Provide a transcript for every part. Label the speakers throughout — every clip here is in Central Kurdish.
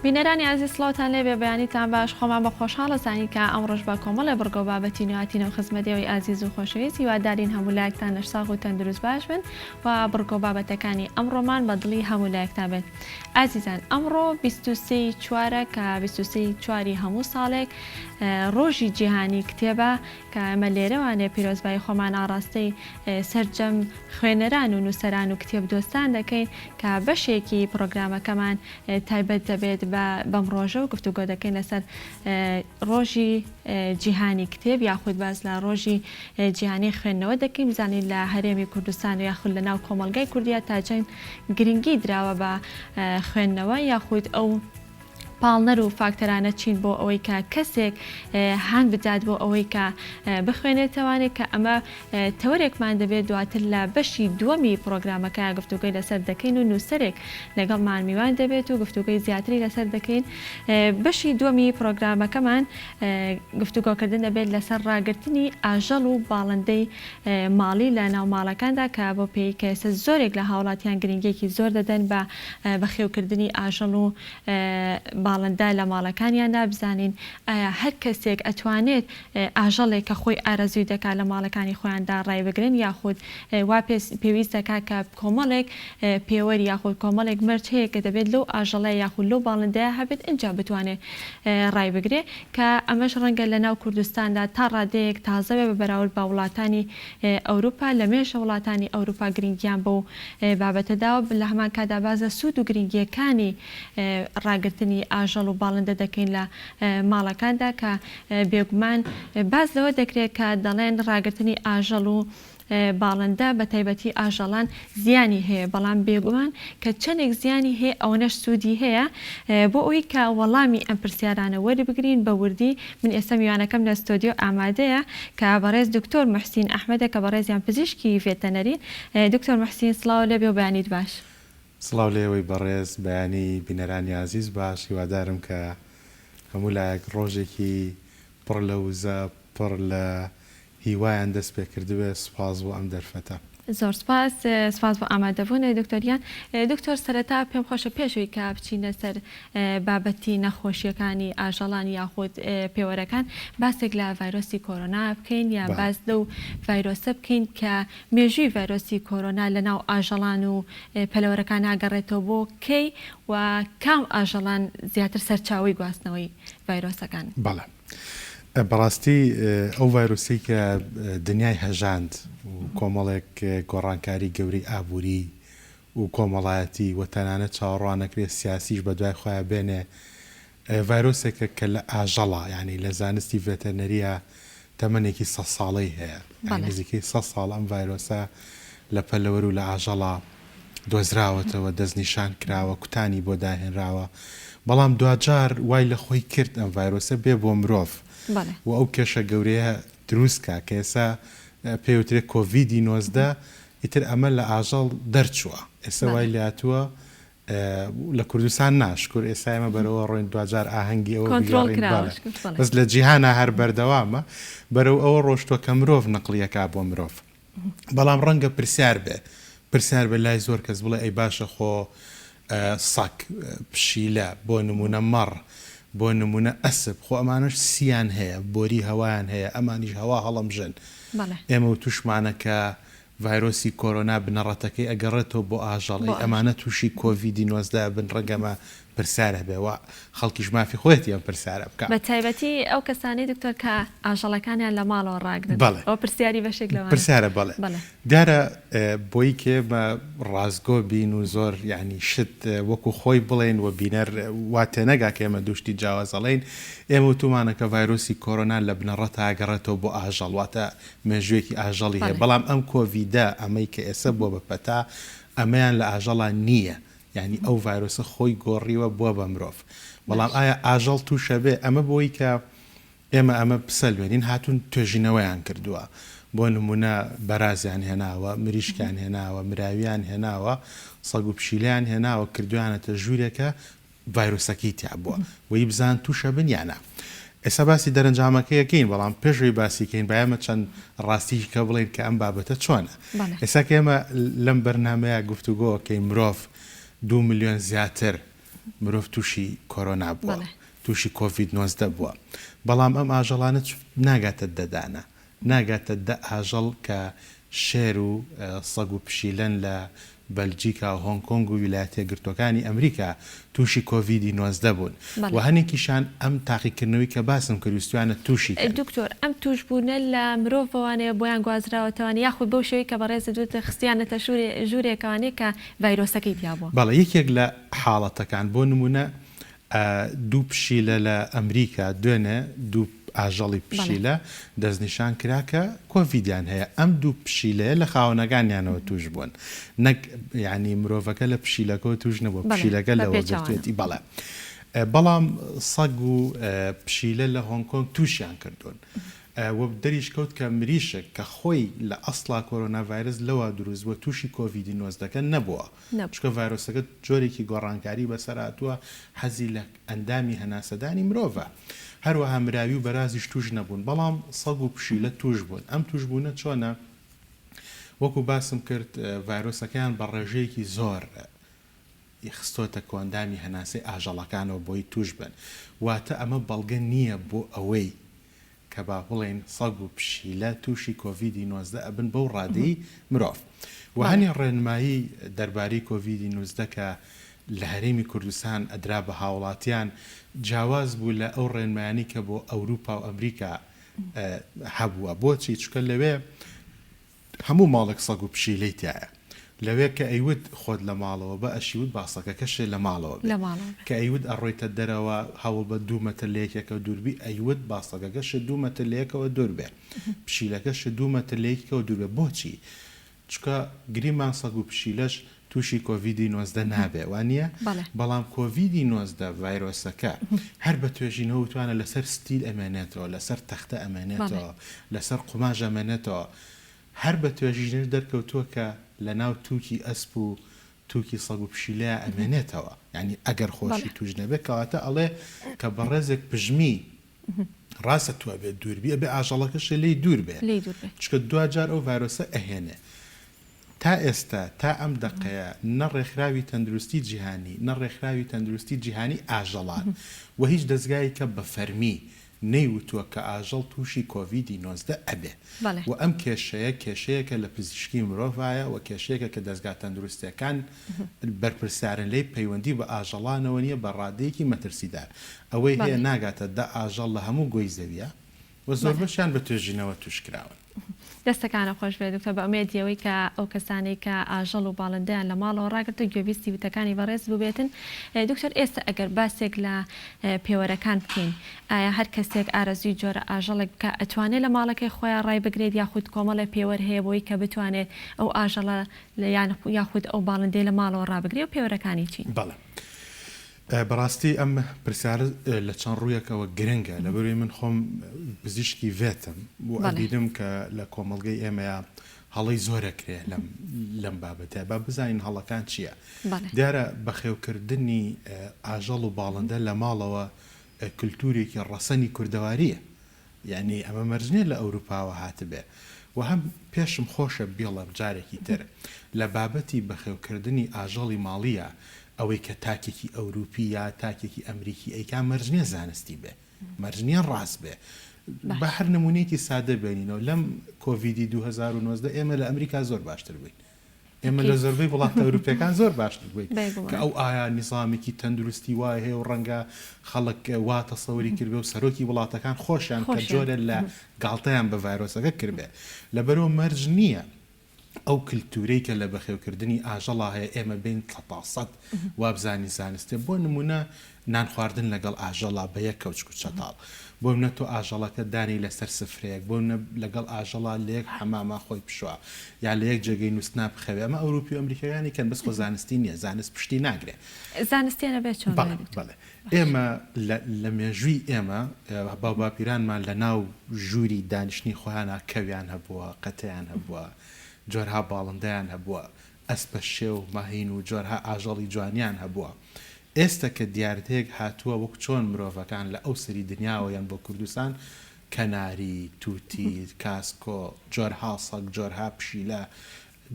Speaker 1: بینەرانی ئازیز سڵاوتان لێبێ بەیانیتان باش خۆمان بە خۆشحاڵ ئەزانین کە ئەمڕۆش بە کۆمەڵێ بڕگە و بابەتی نوێ هاتینەوە خزمەت ئێوەی ئازیز و خۆشەویست هیوادارین هەموو لایەکتان لەشساغ و تەندروست باش بن و بڕگە و بابەتەکانی ئەمڕۆمان بە دڵی هەموو لایەکتان بێت ئازیزان ئەمڕۆ 23 ی چوارە کە 23 ی چواری هەموو ساڵێک ڕۆژی جیهانی کتێبە کە ئێمە لێرەوانێ پیرۆزبایی خۆمان ئاڕاستەی سەرجەم خوێنەران و نووسەران و کتێب دۆستان دەکەین کە بەشێکی پڕۆگرامەکەمان تایبەت دەبێت بە بەم ڕۆژە و گفتوگۆ دەکەین لەسەر ڕۆژی جیهانی کتێب یاخود باس لە ڕۆژی جیهانی خوێندنەوە دەکەین بزانین لە هەرێمی کوردستان و یاخود لە ناو کۆمەڵگای کوردیا تا چەند گرنگی دراوە بە خوێندنەوە یاخود ئەو پاڵنەر و فاکتەرانە چین بۆ ئەوەی کە کەسێک هان بدات بۆ ئەوەی کە بخوێنێتەوانێ کە ئەمە تەوەرێکمان دەبێت دواتر لە بەشی دووەمی پڕۆگرامەکە گفتوگۆی لەسەر دەکەین و نووسەرێک لەگەڵمان میوان دەبێت و گفتوگۆی زیاتری لەسەر دەکەین. بەشی دووەمی پڕۆگرامەکەمان گفتوگۆکردن دەبێت لەسەر ڕاگرتنی ئاژەڵ و باڵندەی ماڵی لە ناو ماڵەکاندا کە بۆ پێی کە ئێستا زۆرێک لە هاوڵاتیان گرنگیەکی زۆر دەدەن بە بەخێوکردنی ئاژەڵ و باڵندە لە ماڵەکانیاندا بزانین ئایا هەر کەسێک ئەتوانێت ئاژەڵێک کە خۆی ئارەزووی دەکات لە ماڵەکانی خۆیاندا ڕایبگرن یاخود وا پێویست دەکات کە کۆمەڵێک پێوەر یاخود کۆمەڵێک مەرج هەیە کە دەبێت لەو ئاژەڵە یاخود لەو باڵندەیە هەبێت ئینجا بتوانێت ڕایبگرێ کە ئەمەش ڕەنگە لە ناو کوردستاندا تا ڕادەیەک تازە بێ بە بەراورد بە وڵاتانی ئەوروپا لە مێژە وڵاتانی ئەوروپا گرنگیان بەو بابەتە داوە لە هەمان کاتدا باس لە سوود و گرنگییەکانی ڕاگرتنی ئاژەڵ و باڵندە دەکەین لە ماڵەکاندا کە بێگومان باس لەوە دەکرێت کە دەڵێن ڕاگرتنی ئاژەڵ و باڵندە بە تایبەتی ئاژەڵان زیانی هەیە بەڵام بێگومان کە چەندێک زیانی هەیە ئەوەنەش سوودی هەیە بۆ ئەوەی کە وەڵامی ئەم پرسیارانە وەربگرین بە وردی من ئێستا میوانەکەم لە ستۆدیۆ ئامادەیە کە بەڕێز دکتۆر موحسین ئەحمەدە کە بەڕێزیان پزیشکی ڤێتەنەرین دکتۆر موحسین سڵاو لێبێ و بەیانیت باش.
Speaker 2: سڵاو لێوەی بەڕێز بەیانی بینەرانی ئازیز باش هیوادارم کە هەموو لایەک ڕۆژێکی پڕ لە وزە پڕ لە هیوایان دەست پێکردبێ سوپاس بۆ ئەم دەرفەتە.
Speaker 1: زۆر سوپاس سوپاس بۆ ئامادەبوونت دکتۆر گیان. دکتۆر سەرەتا پێم خۆشە پێش ئەوەی کە بچینە سەر بابەتی نەخۆشیەکانی ئاژەڵان یاخود پێوەرەکان باسێک لە ڤایرۆسی کۆرۆنا بکەین یا باس لەو ڤایرۆسە بکەین کە مێژووی ڤایرۆسی کۆرۆنا لە ناو ئاژەڵان و پەلەوەرەکان ناگەڕێتەوە بۆ کەی و کام ئاژەڵان زیاتر سەرچاوەی گواستنەوەی ڤایرۆسەکان؟
Speaker 2: بەڵێ بەڕاستی ئەو ڤایرۆسەی کە دنیای هەژاند و کۆمەڵێک گۆڕانکاری گەورەی ئابووری و کۆمەڵایەتی و تەنانەت چاوەڕواننەکرێ سیاسیش بەدوای خۆیا بێنێ ڤایرۆسێکە کە لە ئاژەڵە یانی لە زانستی ڤێتەرنەرییا تەمەنێکی سەد ساڵەی هەیە یانی نزیکەی سەد ساڵ ئەم ڤایرۆسە لە پەلەوەر و لە ئاژەڵا دۆزراوەتەوە دەستنیشان کراوە کوتانی بۆ داهێنراوە بەڵام دواجار وای لە خۆی کرد ئەم ڤایرۆسە بێ بۆ مرۆڤ و ئەو کێشە گەورەیە دروست کا کە ئێسا پێی وترێ کۆڤیدی 19 ئیتر ئەمە لە ئاژەڵ دەرچووە ئێستا وای لاتووە لە کوردستان نا شکور ئێستا ئێمە بەرەوە ڕۆین دواجار ئاهەنگی ئەوە
Speaker 1: کۆنترۆڵ
Speaker 2: بگێڕین
Speaker 1: کراوە
Speaker 2: بەڵێ
Speaker 1: شکور بەڵێ.
Speaker 2: بەس لە جیهانا هەر بەردەوامە بەرەو ئەوە ڕۆشتوە کە مرۆڤ نەقڵی ئەکا بۆ مرۆڤ بەڵام ڕەنگە پرسیار بێ پرسیار بێ لای زۆر کەس بڵێ ئەی باشە خۆ سەگ پشیلە بۆ نمونە مەڕ بۆ نمونە ئەسپ خۆ ئەمانەش سیان هەیە بۆری هەوایان هەیە ئەمانیش هەوا هەڵەمژن
Speaker 1: بەڵێ.
Speaker 2: ئێمە وتوشمانە کە ڤایرۆسی کۆرۆنا بنەڕەتەکەی ئەگەڕێتەوە بۆ ئاژەڵ،
Speaker 1: بۆ
Speaker 2: ئەی ئەمانە
Speaker 1: ئاژەڵ.
Speaker 2: تووشی کۆڤیدی 19 ئەبن ڕەنگە ئەمە پرسیار هەبێ و خەڵکیش مافی خۆیەتی ئەم پرسیارە بکا.
Speaker 1: بە تایبەتی ئەو کەسانەی دکتۆر کە ئاژەڵەکانیان لە ماڵەوە ڕاگرن
Speaker 2: بەڵێ.
Speaker 1: ئەوە پرسیاری بەشێک لەوانە.
Speaker 2: پرسیارە بەڵێ.
Speaker 1: بەڵێ.
Speaker 2: دیارە بۆی کە ئێمە ڕاستگۆ بین و زۆر یانی شت وەکو خۆی بڵێین و بینەر وا تێنەگا کە ئێمە دوو شتی جیاواز ئەڵێین، ئێمە وتوومانە کە ڤایرۆسی کۆرۆنا لە بنەڕەتا ئەگەڕێتەوە بۆ ئاژەڵ واتە مێژوویەکی ئاژەڵی هەیە، بەڵام ئەم کۆڤیدە، ئەمەی کە ئێسە بووە بە پەتا، ئەمەیان لە ئاژەڵا نییە، یانی ئەو ڤایرۆسە خۆی گۆڕیوە بووە بە مرۆڤ. بەڵام ئایا ئاژەڵ تووشەبێ؟ ئەمە بۆی کە ئێمە ئەمە بسەلمێنین هاتوون توێژینەوەیان کردووە، بۆ نموونە بەرازیان هێناوە، مریشکیان هێناوە، مراویان هێناوە، سەگ و پشیلەیان هێناوە، کردوویانەتە ژوورێکە ڤایرۆسەکەی تیا بووە وەی بزان توشە بن یا نا ئێستا باسی دەرەنجامەکەی ئەکەین بەڵام پێش ئەوەی باسی کەین با ئێمە چەند ڕاستیکی کە بڵێین کە ئەم بابەتە چۆنە ئێستا کە ئێمە لەم بەرنامەیە گفتوگۆ ئەکەین مرۆڤ دوو ملیۆن زیاتر. مرۆڤ تووشی کۆرۆنا بووە، تووشی کۆڤید 19 بووە، بەڵام ئەم ئاژەڵانە ناگاتە دە دانە، ناگاتە دە ئاژەڵ کە شێر و سەگ و پشیلەن لە بەلجیکا و هۆنگ کۆنگ و ویلایەتە یەکگرتووەکانی ئەمریکا تووشی کۆڤیدی 19 بوون و هەنێکیشان ئەم تاقیکردنەوەی کە باسم کرد ویستویانە تووشی کەن.
Speaker 1: دکتۆر ئەم تووشبوونە لە مرۆڤەوانەیە بۆیان گوازراوەتەوانێ یاخود بەو شێوەی کە بەڕێزت وتت خستیانەتە ژوورێکەوانێ کە ڤایرۆسەکەی تیا بووە؟
Speaker 2: بەڵێ یەکێک لە حاڵەتەکان بۆ نموونە دوو پشیلە لە ئەمریکا دوێنێ دوو ئاژەڵی پشیلە دەستنیشان کرا کە کۆڤیدیان هەیە، ئەم دوو پشیلەیە لە خاوەنەکانیانەوە تووش بوون نەک یانی مرۆڤەکە لە پشیلەکەوە تووش نەبووە پشیلەکە لەوە گرتوێتی بەڵێ بەڵام سەگ و پشیلە لە هۆنگ کۆنگ تووشیان کردوون و دەریش کەوت کە مریشک کە خۆی لە ئەسڵا کۆرۆنا ڤایرس لەوە دروست بووە تووشی کۆڤیدی نۆزدەکە نەبووە. چونکە ڤایرۆسەکە جۆرێکی گۆڕانکاری بەسەر هاتووە حەزی لە ئەندامی هەناسەدانی مرۆڤە. هەروەها مراوی و بەرازیش تووش نەبوون، بەڵام سەگ و پشیلە تووش بوون. ئەم تووشبوونە چۆنە؟ وەکو باسم کرد ڤایرۆسەکەیان بە ڕێژەیەکی زۆر خستۆتە کۆئەندامی هەناسەی ئاژەڵەکانەوە بۆی تووش بن. واتە ئەمە بەڵگە نییە بۆ ئەوەی کە با بڵێین سەگ و پشیلە تووشی کۆڤیدی 19 ئەبن بەو ڕادەی مرۆڤ. وە هەنێ ڕێنمایی دەربارەی کۆڤیدی 19 کە لە هەرێمی کوردستان ئەدرا بە هاوڵاتیان جیاواز بوو لە ئەو ڕێنمایانەی کە بۆ ئەوروپا و ئەمریکا هەبووە. بۆچی؟ چونکە لەوێ هەموو ماڵێک سەگ و پشیلەی تیایە. لەوێ کە ئەیوت خۆت لە ماڵەوە بە ئەشیوت با سەگەکەشێ لە ماڵەوە بێ. کە ئەیوت ئەڕۆیتە دەرەوە هەوڵ بە دوو مەتر لە یەکێکەوە دوور بی ئەیوت با سەگەکەشێ دوو مەتر لە یەکەوە دوور بێ. پشیلەکەشێ دوو مەتر لە یەکیکەوە دوور بێ. بۆچی؟ چونکە گریمان سەگ و پشیلەش تووشی کۆڤیدی 19 نابێ وانیە؟ بەڵام کۆڤیدی 19 ڤایرۆسەکە هەر بە توێژینەوە وتوانە لەسەر ستیل ئەمێنێتەوە، لەسەر تەختە ئەمێنێتەوە، لەسەر قوماش ئەمێنێتەوە. هەر بە توێژینەوەش دەرکەوتووە کە لەناو تووکی ئەسپ و تووکی سەگ و پشیلەیا ئەمێنێتەوە. یانی ئەگەر خۆشی تووش نەبێ کەواتە ئەڵێ کە بەڕێزێک پژمی ڕاستە تو ئەبێ دوور بی ئەبێ ئاژەڵەکەشێ لێی دوور بێ چونکە دواجار ئەو ڤایرۆسە ئەهێنێ. تا ئێستا تا ئەم دەقەیە نە ڕێکخراوی تەندروستی جیهانی نە ڕێکخراوی تەندروستی جیهانی ئاژەڵان و هیچ دەزگایکە بە فەرمی نەیوتووە کە ئاژەڵ تووشی کۆڤیدی 19 ئەبێ و ئەم کێشەیە کێشەیەکە لە پزیشکی مرۆڤایە و کێشەیەکە کە دەزگا تەندروستیەکان بەرپرسیارن لێی پەیوەندی بە ئاژەڵانەوە نیە بە ڕادەیەکی مەترسیدار ئەوەی هەیە ناگاتە دە ئاژەڵ لە هەموو گۆی زەویە و زۆربەشیان بە توێژینەوە تووشکراون.
Speaker 1: دەستەکانت خۆش بێت دکتۆر بە ئومێدی ئەوەی کە ئەو کەسانەی کە ئاژەڵ و باڵندەیان لە ماڵەوە ڕاگرتوە گوێبیستی وتەکانی بەڕێز بوبێتن دکتۆر ئێستا ئەگەر باسێک لە پێوەرەکان بکەین ئایا هەر کەسێک ئارەزوی جۆرە ئاژەڵێک بکا ئەتوانێت لە ماڵەکەی خۆیا ڕایبگرێت یاخود کۆمەڵێ پێوەر هەیە بۆی کە بتوانێت ئەو ئاژەڵە یاخود ئەو باڵندەیە لە ماڵەوە ڕابگرێ و پێوەرەکانی چین؟
Speaker 2: بەڵێ بەڕاستی ئەم پرسیارە لە چەند ڕوویەکەوە گرنگە لەبەروی من خۆم پزیشکی ڤێتم و ئەبینم کە لە کۆمەڵگەی ئێمەیا هەڵەی زۆر ئەکرێ لەم لەم بابەتە با بزانین هەڵەکان چییە دیارە بەخێوکردنی ئاژەڵ و باڵندە لە ماڵەوە کلتورێکی ڕەسەنی کوردەوارییە یانی ئەمە مەرج نیە لە ئەوروپاوە هاتبێ و هەم پێشم خۆشە بیڵێم جارێکی تر لە بابەتی بەخێوکردنی ئاژەڵی ماڵییا ئەوەی کە تاکێکی ئەوروپی یا تاکێکی ئەمریکی ئەیکا مەرج نیە زانستی بێ مەرج نیە ڕاست بێ با هەر نمونەیەکی سادە بێنینەوە لەم کۆڤیدی 2019 ئێمە لە ئەمریکا زۆر باشتر بووین ئێمە لە زۆربەی وڵاتە ئەوروپیەکان زۆر باشتر بووین کە ئەو ئایا نیزامێکی تەندروستی وای هەیە و ڕەنگە خەڵک وا تەسەوری کردبێ و سەرۆکی وڵاتەکان خۆشیان کە جۆرە لە گاڵتەیان بە ڤایرۆسەکە کردبێ لەبەرەوە مەرج نییە ئەو کلتورەی کە لە بەخێوکردنی ئاژەڵا هەیە ئێمە بین سەتاسەد وابزانین زانستێ بۆ نمونە نان خواردن لەگەڵ ئاژەڵا بە یەک کەوچک و چەتاڵ. بۆ منە تۆ ئاژەڵەکە دانی لەسەر سفرەیەک، بۆ منە لەگەڵ ئاژەڵا لە یەک حەماما خۆی بشوا، یا لە یەک جێگەی نوستنا بخەوێ. ئەمە ئەوروپی و ئەمریکیەکانی کەن، بەس خۆ زانستی نیە، زانست پشتی ناگرێ.
Speaker 1: زانستیانە بێ چۆن بێ
Speaker 2: بەڵێ
Speaker 1: دکتۆر؟
Speaker 2: بەڵێ. ئێمە لە لە مێژووی ئێمە باوباپیرانمان لە ناو ژووری دانیشتنی خۆیانا کەویان هەبووە، قەتەیان هەبووە، جۆرها باڵندەیان هەبووە. ئەسپە شێو، ماهین و جۆرها ئاژەڵی جوانیان هەبووە. ئێستە کە دیاردەیەک هاتووە وەک چۆن مرۆڤەکان لە ئەو سەری دنیاوە یەن بۆ کوردستان، کەناری، توتی، کاسکۆ، جۆرها سەگ، جۆرها پشیلە،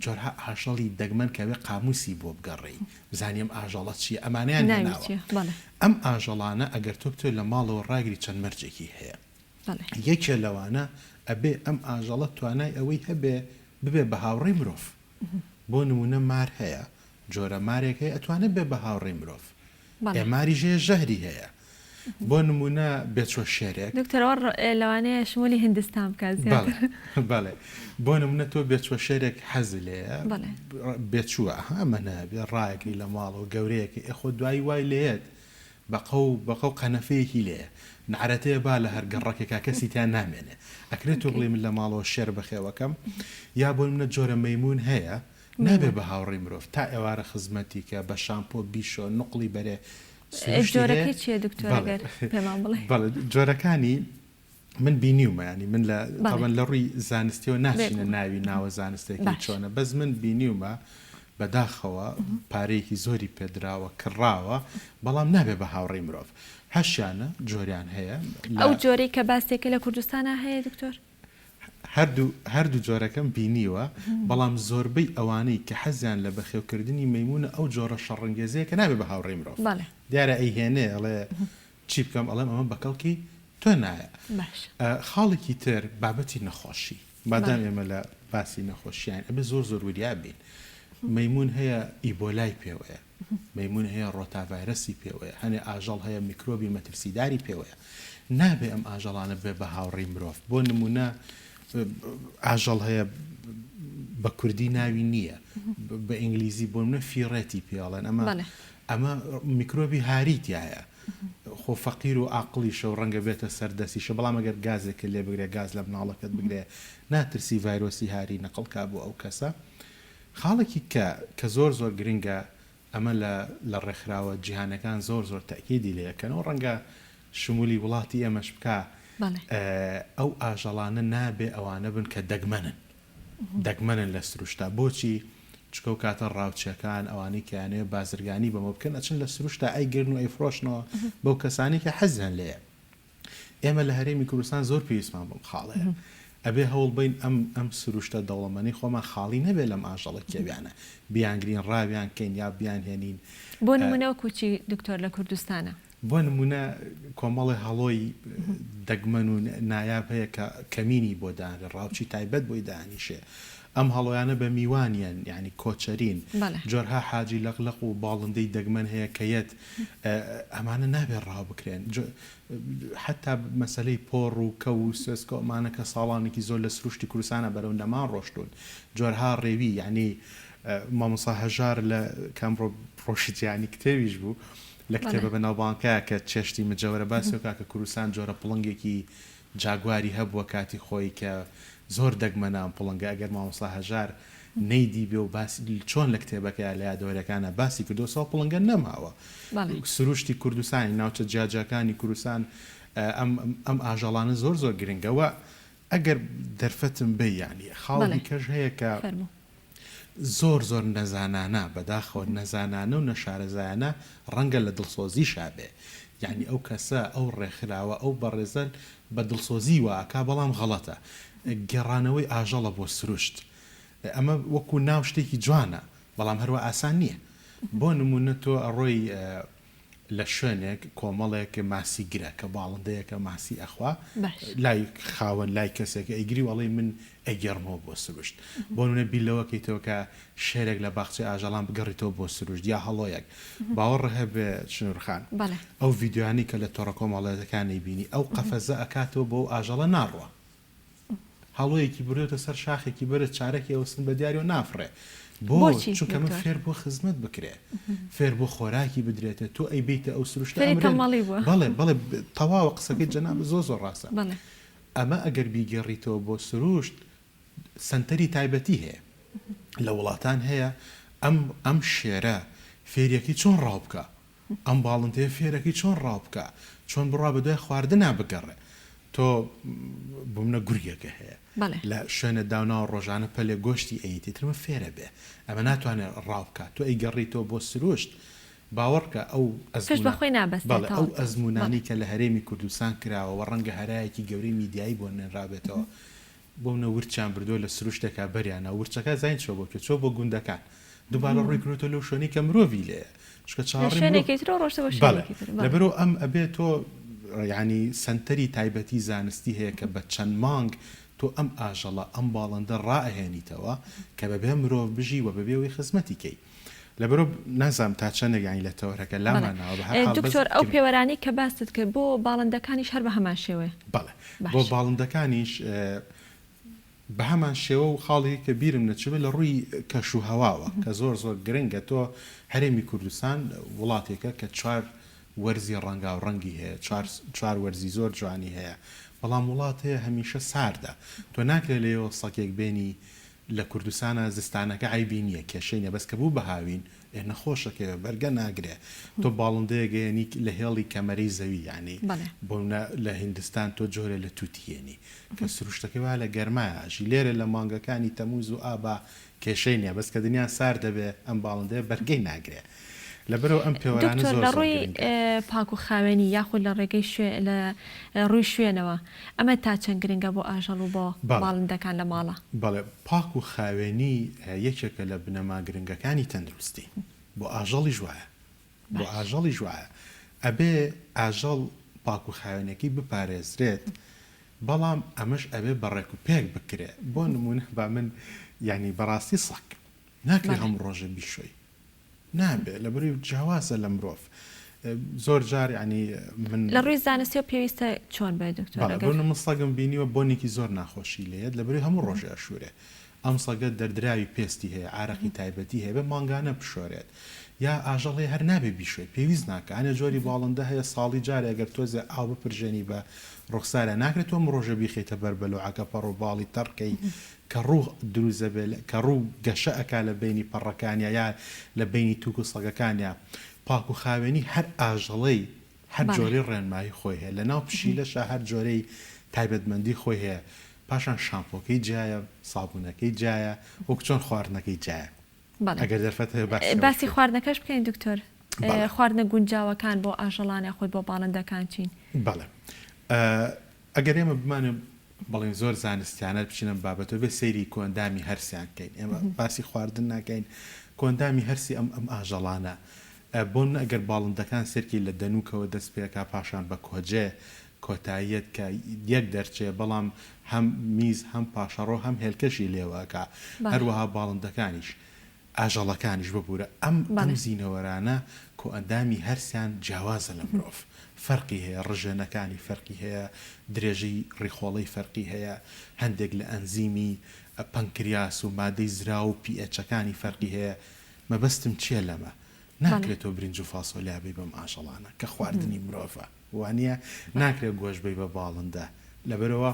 Speaker 2: جۆرها ئاژەڵی دەگمەن کە ئەبێ قاموسی بۆ بگەڕێی بزانی ئەم ئاژەڵە چییە ئەمانەیان
Speaker 1: ناوی
Speaker 2: هێناوە.
Speaker 1: چییە؟ بەڵێ.
Speaker 2: ئەم ئاژەڵانە ئەگەر تۆ بتەوێ لە ماڵەوە ڕاگری چەند مەرجێکی هەیە.
Speaker 1: بەڵێ.
Speaker 2: یەکێ لەوانە ئەبێ ئەم ئاژەڵە توانای ئەوەی هەبێ ببێ بە هاوڕێی مرۆڤ. بۆ نموونە مار هەیە، جۆرە مارێک هەیە ئەتوانێ ببێ بە هاوڕێی مرۆڤ.
Speaker 1: بەڵێ.
Speaker 2: ماریش هەیە ژەهری هەیە. بۆ نموونە بێچوە شێرێک.
Speaker 1: دکتۆر ئەوە لەوانەیە شمولی هیندستان بکات زیاتر.
Speaker 2: بەڵێ بەڵێ بۆ نموونە تۆ بێچوە شێرێک حەزی لێیە
Speaker 1: بەڵێ.
Speaker 2: بێچووە ئەها ئەمە نابێ ڕایەگری لە ماڵەوە گەورەیەکەی ئێ خۆ دوایی وای لێیەت بەقەو بەقەو قەنەفەیەکی لێیە نەعرەتەیە با لە هەر گەڕەکێکا کەسی تیا نامێنێ ئەکرێ تۆ بڵێی من لە ماڵەوە شێر بەخێوەکەم یا بۆ نمونە جۆرە مەیموون هەیە نابێ بە هاوڕێی مرۆڤ تا ئێوارە خزمەتی کە بە شامپۆ بیشۆ نوقڵی بەرێ سروشتی هەیە
Speaker 1: جۆرەکەی چیە دکتۆر
Speaker 2: بەڵێ
Speaker 1: ئەگەر پێمان بڵێی؟
Speaker 2: بەڵێ جۆرەکانی من بینیومە یانی من لە
Speaker 1: بەڵێ
Speaker 2: تەبەن لە ڕووی زانستیەوە ناچینە
Speaker 1: بێگومان
Speaker 2: ناوی ناوە زانستێکی
Speaker 1: باش
Speaker 2: چۆنە بەس من بینیومە بەداخەوە پارەیەکی زۆری پێدراوە کڕاوە بەڵام نابێ بە هاوڕێی مرۆڤ هەشیانە جۆریان هەیە لە
Speaker 1: ئەو جۆرەی کە باستێکە لە کوردستانا هەیە دکتۆر؟
Speaker 2: هەردوو هەردوو جۆرەکەم بینیوە بەڵام زۆربەی ئەوانەی کە حەزیان لە بەخێوکردنی مەیموونە ئەو جۆرە شەڕەنگێزەیە کە نابێ بە هاوڕێی مرۆڤ
Speaker 1: بەڵێ.
Speaker 2: دیارە ئەیهێنێ ئەڵێ چی بکەم ئەڵێم ئەمە بەکەڵکی تۆ نایە.
Speaker 1: باشە.
Speaker 2: خاڵێکی تر بابەتی نەخۆشی مادام
Speaker 1: بەڵێ.
Speaker 2: ئێمە لە باسی نەخۆشیاین ئەبێ زۆر زۆر وریا بین مەیموون هەیە ئیبۆلای پێوەیە مەیموون هەیە ڕۆتاڤایرەسی پێوەیە، هەنێ ئاژەڵ هەیە میکرۆبی مەترسیداری پێوەیە. نابێ ئەم ئاژەڵانە ببێ بە هاوڕێی مرۆڤ. بۆ نموونە ئاژەڵ هەیە بە کوردی ناوی نییە، بە ئینگلیزی بۆ نموونە فیڕێتی پێ ئەڵێن. ئەمە ئەمە میکرۆبی هاری تیایە. خۆ فەقیر و ئاقڵیشە و ڕەنگە بێتە سەر دەستیشە، بەڵام ئەگەر گازێکت لێ بگرێ، گاز لە مناڵەکەت بگرێ، ناترسی ڤایرۆسی هاری نەقڵ کا بۆ ئەو کەسە. خاڵێکی کە کە زۆر زۆر گرنگە ئەمە لە لە ڕێکخراوە جیهانەکان زۆر زۆر تەئکیدی لێ ئەکەنەوە ڕەنگە شمولی وڵاتی ئێمەش بکا
Speaker 1: بەڵێ.
Speaker 2: ئەو ئاژەڵانە نابێ ئەوانە بن کە دەگمەنن دەگمەنن لە سروشتا بۆچی چونکە ئەو کاتە ڕاوچیەکان ئەوانەی کە ئەیانەوێ بازرگانی بەمە بکەن ئەچن لە سروشتا ئەیگرن و ئەیفرۆشنەوە بەو کەسانەی کە حەزیان لێیە ئێمە لە هەرێمی کوردستان زۆر پێویستمان بەم خاڵەیە. ئەبێ هەوڵ بەین ئەم ئەم سروشتە دەوڵەمەنەی خۆمان خاڵی نەبێ لەم ئاژەڵە کێویانە. بیانگرین، ڕاویان کەین یا بیانهێنین.
Speaker 1: بۆ نموونە وەکوو چی دکتۆر لە کوردستانا؟
Speaker 2: بۆ نموونە کۆمەڵێ هەڵۆی دەگمەن و نایاب هەیە کە کەمینی بۆ دانرێ، ڕاوچی تایبەت بۆی دانیشێ. ئەم هەڵۆیانە بە میوان یەن، یانی کۆچەرین. جۆرها حاجی لەقلەق و باڵندەی دەگمەن هەیە کە یەت، ئەمانە نابێ ڕاو بکرێن. حەتتا مەسەلەی پۆڕ و کەو و سوێسکە و ئەمانە کە ساڵانێکی زۆر لە سروشتی کوردستانا بەرەو نەمان ڕۆشتوون. جۆرها ڕێوی، یانی مامۆستا هەژار لە کە ئەمڕۆ ڕۆژی جیهانی کتێبیش بوو، لە کتێبە بەناوبانگەکەیا کە چێشتی مجەورە باسی ئەوە کا کە کوردستان جۆرە پڵنگێکی جاگواری هەبووە کاتی خۆی کە زۆر دەگمەنە ئەم پڵنگە ئەگەر مامۆستا هەژار نەیدیبێ و باسی چۆن لە کتێبەکەیا لە یادەوەریەکانا باسی کردووە سەو پڵنگە نەماوە سروشتی کوردستانی ناوچە جیاجیاکانی کوردستان ئەم ئەم ئاژەڵانە زۆر زۆر گرنگە وە ئەگەر دەرفەتم بەی یانی خاڵی کەش هەیە کە زۆر زۆر نەزانانە، بەداخەوە نەزانانە و نەشارەزایانە ڕەنگە لە دڵسۆزیشا بێ، یانی ئەو کەسە، ئەو ڕێکخراوە، ئەو بەڕێزە بە دڵسۆزی وا ئەکا بەڵام غەڵەتە. گێڕانەوەی ئاژەڵە بۆ سروشت. ئەمە وەکوو ناو شتێکی جوانە، بەڵام هەروا ئاسان نییە. بۆ نموونە تۆ ئەڕۆی لە شوێنێک کۆمەڵێک ماسی گرە کە باڵندەیەکە ماسی ئەخوا
Speaker 1: باش.
Speaker 2: لای خاوەن لای کەسێکە ئەیگری و ئەڵێی من ئەیگێڕمەوە بۆ سروشت بۆ نمونە بیر لەوە کەیتەوە کە شێرێک لە باخچەی ئاژەڵان بگەڕیتەوە بۆ سروشت یا هەڵۆیەک باوەڕ هەبێ شنور خان
Speaker 1: بەڵێ.
Speaker 2: ئەو ڤیدیۆیانەی کە لە تۆڕە کۆمەڵایەتەکان ئەیبینی ئەو قەفەزە ئەکاتەوە بۆ ئەو ئاژەڵە ناڕوا هەڵۆیەکی بردۆتە سەر شاخێکی بەرز چارەکی ئەوسن بە دیاریەوە نافڕێ بۆ
Speaker 1: بۆچی
Speaker 2: چونکە من
Speaker 1: دکتۆر؟
Speaker 2: فێر بووە خزمەت بکرێ فێر بووە خۆراکی بدرێتێ تۆ ئەیبەیتە ئەو سروشتە
Speaker 1: فێری
Speaker 2: ئەمرێ
Speaker 1: تەمەڵی بووە.
Speaker 2: بەڵێ بەڵێ تەواوە قسەکەی جەنابت زۆر زۆر ڕاستە
Speaker 1: بەڵێ.
Speaker 2: ئەمە ئەگەر بیگێڕیتەوە بۆ سروشت سەنتەری تایبەتی هەیە لە وڵاتان هەیە ئەم ئەم شێرە فێریەکەی چۆن ڕاو بکا ئەم باڵندەیە فێرەکەی چۆن ڕاو بکا، چۆن بڕوا بەدوای خواردنا بگەڕێ. تۆ بۆمنە گورگێکە هەیە
Speaker 1: بەڵێ.
Speaker 2: لە شوێنە داوناوە ڕۆژانە پەلێ گۆشتی ئەیتی تر ئەمە فێرە بێ ئەمە ناتوانێ ڕاو بکا تۆ ئەیگەڕیتەوە بۆ سروشت باوەڕکە ئەو
Speaker 1: پشت بە
Speaker 2: ئەزموونە
Speaker 1: خۆی
Speaker 2: بەڵێ
Speaker 1: نابەستێتەوە.
Speaker 2: ئەو
Speaker 1: بەڵێ.
Speaker 2: ئەزموونانەی کە لە هەرێمی کوردستان کراوە وە ڕەنگە هەرایەکی گەورەی میدیایی بۆ نەنرابێتەوە. بۆ منە ورچیان بردووە لە سروشتێکا بەریانە ورچەکە زین چوە بۆ کوێ چوە بۆ گوندەکان دوبارە ڕووی کردۆتەوە لەو شوێنەی کە مرۆڤی لێیە چونکە
Speaker 1: لە
Speaker 2: چاوەڕێی مرۆڤ
Speaker 1: شوێنێکی ترەوە ڕۆشتە بۆ
Speaker 2: بەڵێ
Speaker 1: شوێنێکی تر بەڵێ.
Speaker 2: لەبەرئەوە ئەم ئەبێ تۆ یانی سەنتەری تایبەتی زانستی هەیە کە بە چەند مانگ تۆ ئەم ئاژەڵە ئەم باڵندە ڕائەهێنیتەوە کە بەبێ مرۆڤ بژی وە بەبێ ئەوەی خزمەتی کەی لەبەرئەوە نازانم تا چەندێک یانی لە تەوەرەکە
Speaker 1: بەڵێ
Speaker 2: لامان ناوە بە هەر حاڵ بەس
Speaker 1: دکتۆر ئەو
Speaker 2: گرنگ.
Speaker 1: پێوەرانەی کە باست کرد بۆ باڵندەکانیش هەر بە هەمان شێوەیە؟
Speaker 2: بەڵێ بۆ
Speaker 1: باشە.
Speaker 2: باڵندەکانیش بەهەمان شێوە و خاڵێکی کە بیرم نەچووبێت لە ڕووی کەش و هەواوە کە زۆر زۆر گرنگە تۆ هەرێمی کوردستان وڵاتێکە کە چوار وەرزی ڕەنگاو ڕەنگی هەیە چوار چوار وەرزی زۆر جوانی هەیە بەڵام وڵات هەیە هەمیشە ساردە تۆ ناکرێت لێیەوە سەگێک بێنی لە کوردستانا زستانەکە عەیبی نییە کێشەی نییە بەس کە بوو بە هاوین ئێ نەخۆشەکەوێ بەرگە ناگرێ تۆ باڵندەیەک ئەیەنی لە هێڵی کەمەرەی زەوی یانی بۆ نمونە لە هیندستان تۆ جۆرێ لە توتی یەنی کە سروشتەکەی وا لە گەرمایە ئەژی لێرە لە مانگەکانی تەموز و ئابا کێشەی نیە بەس کە دنیا سارد دەبێ ئەم باڵندەیە بەرگەی ناگرێ لەبەرئەوە ئەم پێوەرانە
Speaker 1: دکتۆر
Speaker 2: زۆر
Speaker 1: لە
Speaker 2: زۆر
Speaker 1: ڕووی
Speaker 2: گرنگە.
Speaker 1: پاک و خاوێنی یاخود لە ڕێگەی شوێ لە ڕووی شوێنەوە ئەمە تا چەند گرنگە بۆ ئاژەڵ و بۆ
Speaker 2: بەڵێ
Speaker 1: باڵندەکان لە ماڵا؟
Speaker 2: بەڵێ پاک و خاوێنی یەکێکە لە بنەما گرنگەکانی تەندروستی بۆ ئاژەڵیش وایە بۆ
Speaker 1: باش.
Speaker 2: ئاژەڵیش وایە ئەبێ ئاژەڵ پاک و خاوێنەکەی بپارێزرێت بەڵام ئەمەش ئەبێ بە ڕێک و پێک بکرێ بۆ نمونە با من یانی بەڕاستی سەگ ناکرێ هەموو ڕۆژێ بیشۆی نابێ لەبەرئەوەی جیاوازە لە مرۆڤ زۆر جار یانی من.
Speaker 1: لە ڕووی زانستیەوە پێویستە چۆن بێت دکتۆر
Speaker 2: بەڵێ
Speaker 1: ئەگەر.
Speaker 2: بۆ من سەگم بینیوە بۆنێکی زۆر ناخۆشی لێیەت لەبەرئەوەی هەموو ڕۆژێ ئەشورێ ئەم سەگە دەردراوی پێستی هەیە عارەقی تایبەتی هەیە بێ مانگانە بشۆرێت یا ئاژەڵ هەیە هەر نابێ بیشۆی پێویست ناکا هەنێ جۆری باڵندە هەیە ساڵی جارێ ئەگەر تۆزێ ئاو بپرژێنی بە ڕوخساریا ناکرێت تۆ هەموو ڕۆژێ بیخەیتە بەر بەلۆعەکە پەڕ و باڵی تەڕ کەی کەڕوو دروست دەبێ کەڕوو گەشە ئەکا لە بەینی پەڕەکانیا یا لە بەینی توک و سەگەکانیا پاک و خاوێنی هەر ئاژەڵەی هەر جۆرەی ڕێنمایی خۆی هەیە لە ناو پشیلەشا هەر جۆرەی تایبەتمەندی خۆی هەیە پاشان شامپۆکەی جیایە سابونەکەی جیایە وەک چۆن خواردنەکەی جیایە
Speaker 1: بەڵێ
Speaker 2: ئەگەر دەرفەت هەیە باسی ئەوەش
Speaker 1: باسی
Speaker 2: بکەین.
Speaker 1: خواردنەکەش بکەین دکتۆر
Speaker 2: بەڵێ.
Speaker 1: خواردنە گونجاوەکان بۆ ئاژەڵان یاخود بۆ باڵندەکان چین؟
Speaker 2: بەڵێ ئەگەر ئێمە بمانەوێ بەڵێن زۆر زانستیانە بچینە ئەم بابەتەوە بێ سەیری کۆئەندامی هەرسیان بکەین ئێمە باسی خواردن ناکەین کۆئەندامی هەرسی ئەم ئەم ئاژەڵانە بۆ نمونە ئەگەر باڵندەکان سەیرکەی لە دەنوکەوە دەست پێکا پاشان بە کۆجێ کۆتاییەت کە یەک دەرچێ بەڵام هەم میز هەم پاشەڕۆ هەم هێلکەشی لێوە ئەکا هەروەها باڵندەکانیش ئاژەڵەکانیش ببورە ئەم ئەم زینەوەرانە کۆئەندامی هەرسیان جیاوازە لە مرۆڤ فەرقی هەیە ڕژێنەکانی فەرقی هەیە درێژەی ڕیخۆڵەی فەرقی هەیە هەندێک لە ئەنزیمی پەنکریاس و مادەی زراو و پی ئێچەکانی فەرقی هەیە مەبەستم چیە لەمە ناکرێت تۆ برنج و فاسۆلیا بەی بەم ئاژەڵانە کە خواردنی مرۆڤە وانیە ناکرێت گۆشت بەی بە باڵندە لەبەرئەوە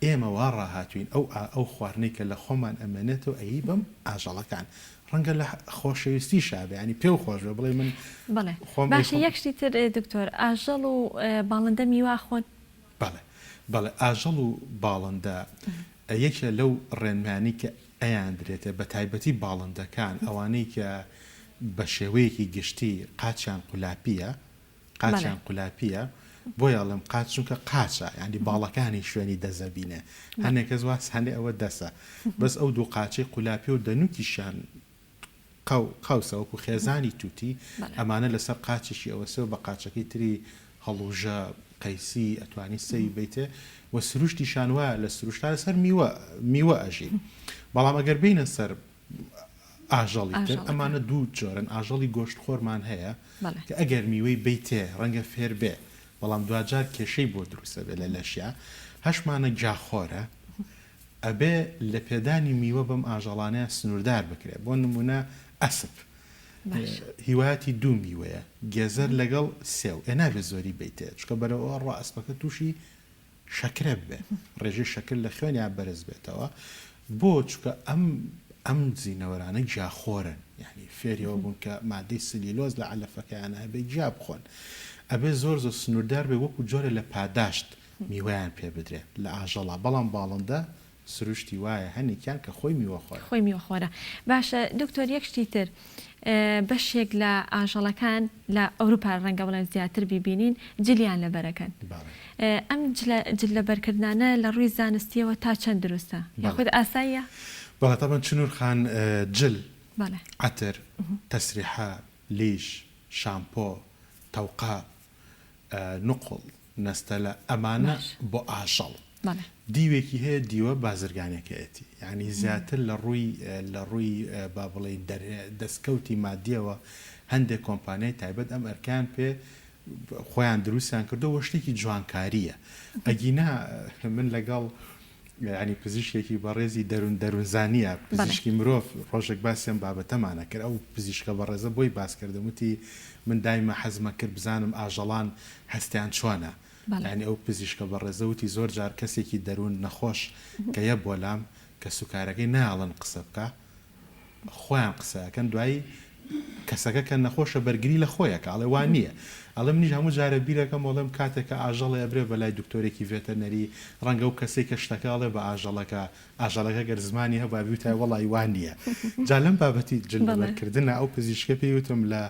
Speaker 2: ئێمە وا ڕاهاتوین ئەو ئەو خواردنەی کە لە خۆمان ئەمێنێتەوە ئەیی بەم ئاژەڵەکان ڕەنگە لە خۆشەویستیشا بێ یانی پێو خۆش بێ بڵێی من
Speaker 1: بەڵێ
Speaker 2: خۆم
Speaker 1: باشە
Speaker 2: ئەیخۆم.
Speaker 1: یەک شتی تر دکتۆر ئاژەڵ و باڵندە میوە ئەخۆن؟
Speaker 2: بەڵێ بەڵێ ئاژەڵ و باڵندە یەکێ لەو ڕێنمایانەی کە ئەیاندرێتێ بە تایبەتی باڵندەکان ئەوانەی کە بە شێوەیەکی گشتی قاچیان قولاپیە قاچیان قولاپیە بۆیە ئەڵێم قاچ چونکە قاچە یانی باڵەکانی شوێنی دەزەبینێ هەنێک کەس وازانێ ئەوە دەسە بەس ئەو دوو قاچەی قولاپیە و دەنوکیشیان قەو قەوسە وەکو خێزانی توتی ئەمانە لەسەر قاچێکی ئەوەسێ و بە قاچەکەی تری هەڵوژە قەیسی ئەتوانی سەوی بەیتێ و سروشتیشان وایە لە سروشتا لەسەر میوە میوە ئەژین بەڵام ئەگەر بینە سەر ئاژەڵی تر ئەمانە دوو جۆرن ئاژەڵی گۆشت خۆرمان هەیە کە ئەگەر میوەی بەیتێ ڕەنگە فێر بێ بەڵام دواجار کێشەی بۆ دروستە بێ لە لەشیا هەشمانە گیاخۆرە ئەبێ لە پێدانی میوە بەم ئاژەڵانەیان سنووردار بکرێ بۆ نمونە ئەسپ هیوایەتی دوو میوەیە گێزەر لەگەڵ سێو ئێ نابێ زۆری بەیتێ چونکە بەرەوە ڕوا ئەسپەکە تووشی شەکرە ببێ ڕێژەی شەکر لە خوێنیا بەرز بێتەوە بۆ چونکە ئەم ئەم زینەوەرانە گیاخۆرن یانی فێری ئەوە بوون کە مادەی سلیلۆز لە عەلەفەکەیان هەبێ گیا بخۆن ئەبێ زۆر زۆر سنووردار بێ وەکو جۆرێ لە پاداشت میوەیان پێ بدرێ لە ئاژەڵا بەڵام باڵندە. سروشتی وایە هەنێکیان کە خۆی میوەخۆرە.
Speaker 1: خۆی میوەخۆرە. باشە دکتۆر یەک شتی تر بەشێک لە ئاژەڵەکان لە ئەوروپا ڕەنگە بڵێن زیاتر بیبینین جلیان لەبەرەکەن ئەم جل لەبەرکردنانە لە ڕووی زانستیەوە تا چەند دروستە یاخود ئاساییە؟
Speaker 2: بەڵێ تەبعەن چنور خان جل، عەتر، تەسریحە، لیش، شامپۆ، تەوقە، نوقڵ، نەستەلە، ئەمانە بۆ ئاژەڵ دیوێکی هەیە دیوە بازرگانیەکەیەتی یانی زیاتر لە ڕووی لە ڕووی با بڵێین دەستکەوتی مادیەوە هەندێک کۆمپانیای تایبەت ئەم ئەرکەیان پێ خۆیان دروستیان کردووە وە شتێکی جوانکاریە ئەگینا من لەگەڵ یانی پزیشکێکی بەڕێزی دەروون دەروونزانییە، پزیشکی مرۆڤ، ڕۆژێک باسی ئەم بابەتەمان ئەکرد، ئەو پزیشکە بەڕێزە بۆی باس کردم وتی من دایمە حەزمە کرد بزانم ئاژەڵان هەستیان چۆنە، یانی ئەو پزیشکە بەڕێزە وتی زۆر جار کەسێکی دەروون نەخۆش کە یە بۆ لام کەسوکارەکەی نایەڵن قسە بکا، خۆیان قسە ئەکەن دوایی کەسەکە کە نەخۆشە بەرگری لە خۆی ئەکا ئەڵێ وا نییە ئەڵێ منیش هەموو جارێ بیرەکەم ئەڵێم کاتێک کە ئاژەڵێ ئەبرێ بە لای دکتۆرێکی ڤێتەرنەری ڕەنگە ئەو کەسەی کە شتەکە ئەڵێ بە ئاژەڵەکە ئاژەڵەکە گەر زمانی هەبوایە بیوتایە وەڵای وا نییە جا لەم بابەتی جل لەبەرکردنە ئەو پزیشکە پێی وتم لە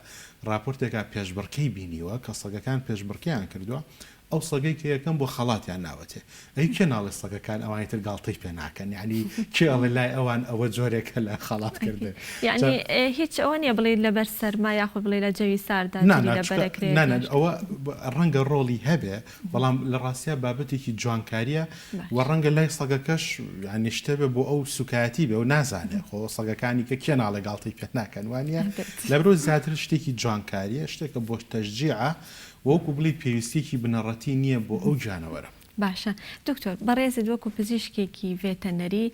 Speaker 2: ڕاپۆرتێکا پێشبڕکێی بینیوە کە سەگەکان پێشبڕکێیان کردووە ئەو سەگەی کە یەکەم بووە خەڵاتیان ناوەتێ. ئەی کێ ناڵێ سەگەکان ئەوانی تر گاڵتەی پێ ناکەن؟ یەعنی کێ ئەڵێ لای ئەوان ئەوە جۆرێکە لە خەڵات کردن؟
Speaker 1: یەعنی هیچ ئەوە نییە بڵێی لەبەر سەرما یاخود بڵێی لە جەوی ساردا
Speaker 2: نا جلی نا لەبەر چونکە ئەکرێت نا نا یان شتێک. ئەوە ڕەنگە ڕۆڵی هەبێ بەڵام لە ڕاستیا بابەتێکی جوانکارییە و باشە. ڕەنگە لای سەگەکەش یەعنی شتێ بێ بۆ ئەو سوکایەتی بێ و نازانێ خۆ سەگەکانی کە کێ ناڵێ گاڵتەی پێ ناکەن وانییە؟ ئەبێت. لەبەرئەوە زیاتر شتێکی جوانکارییە شتێکە بۆ تەشجیعە وەکو بڵێی پێویستیەکی بنەڕەتی نییە بۆ ئەو گیانەوەرە.
Speaker 1: باشە دکتۆر بەڕێزت وەکو پزیشکێکی ڤێتەنەری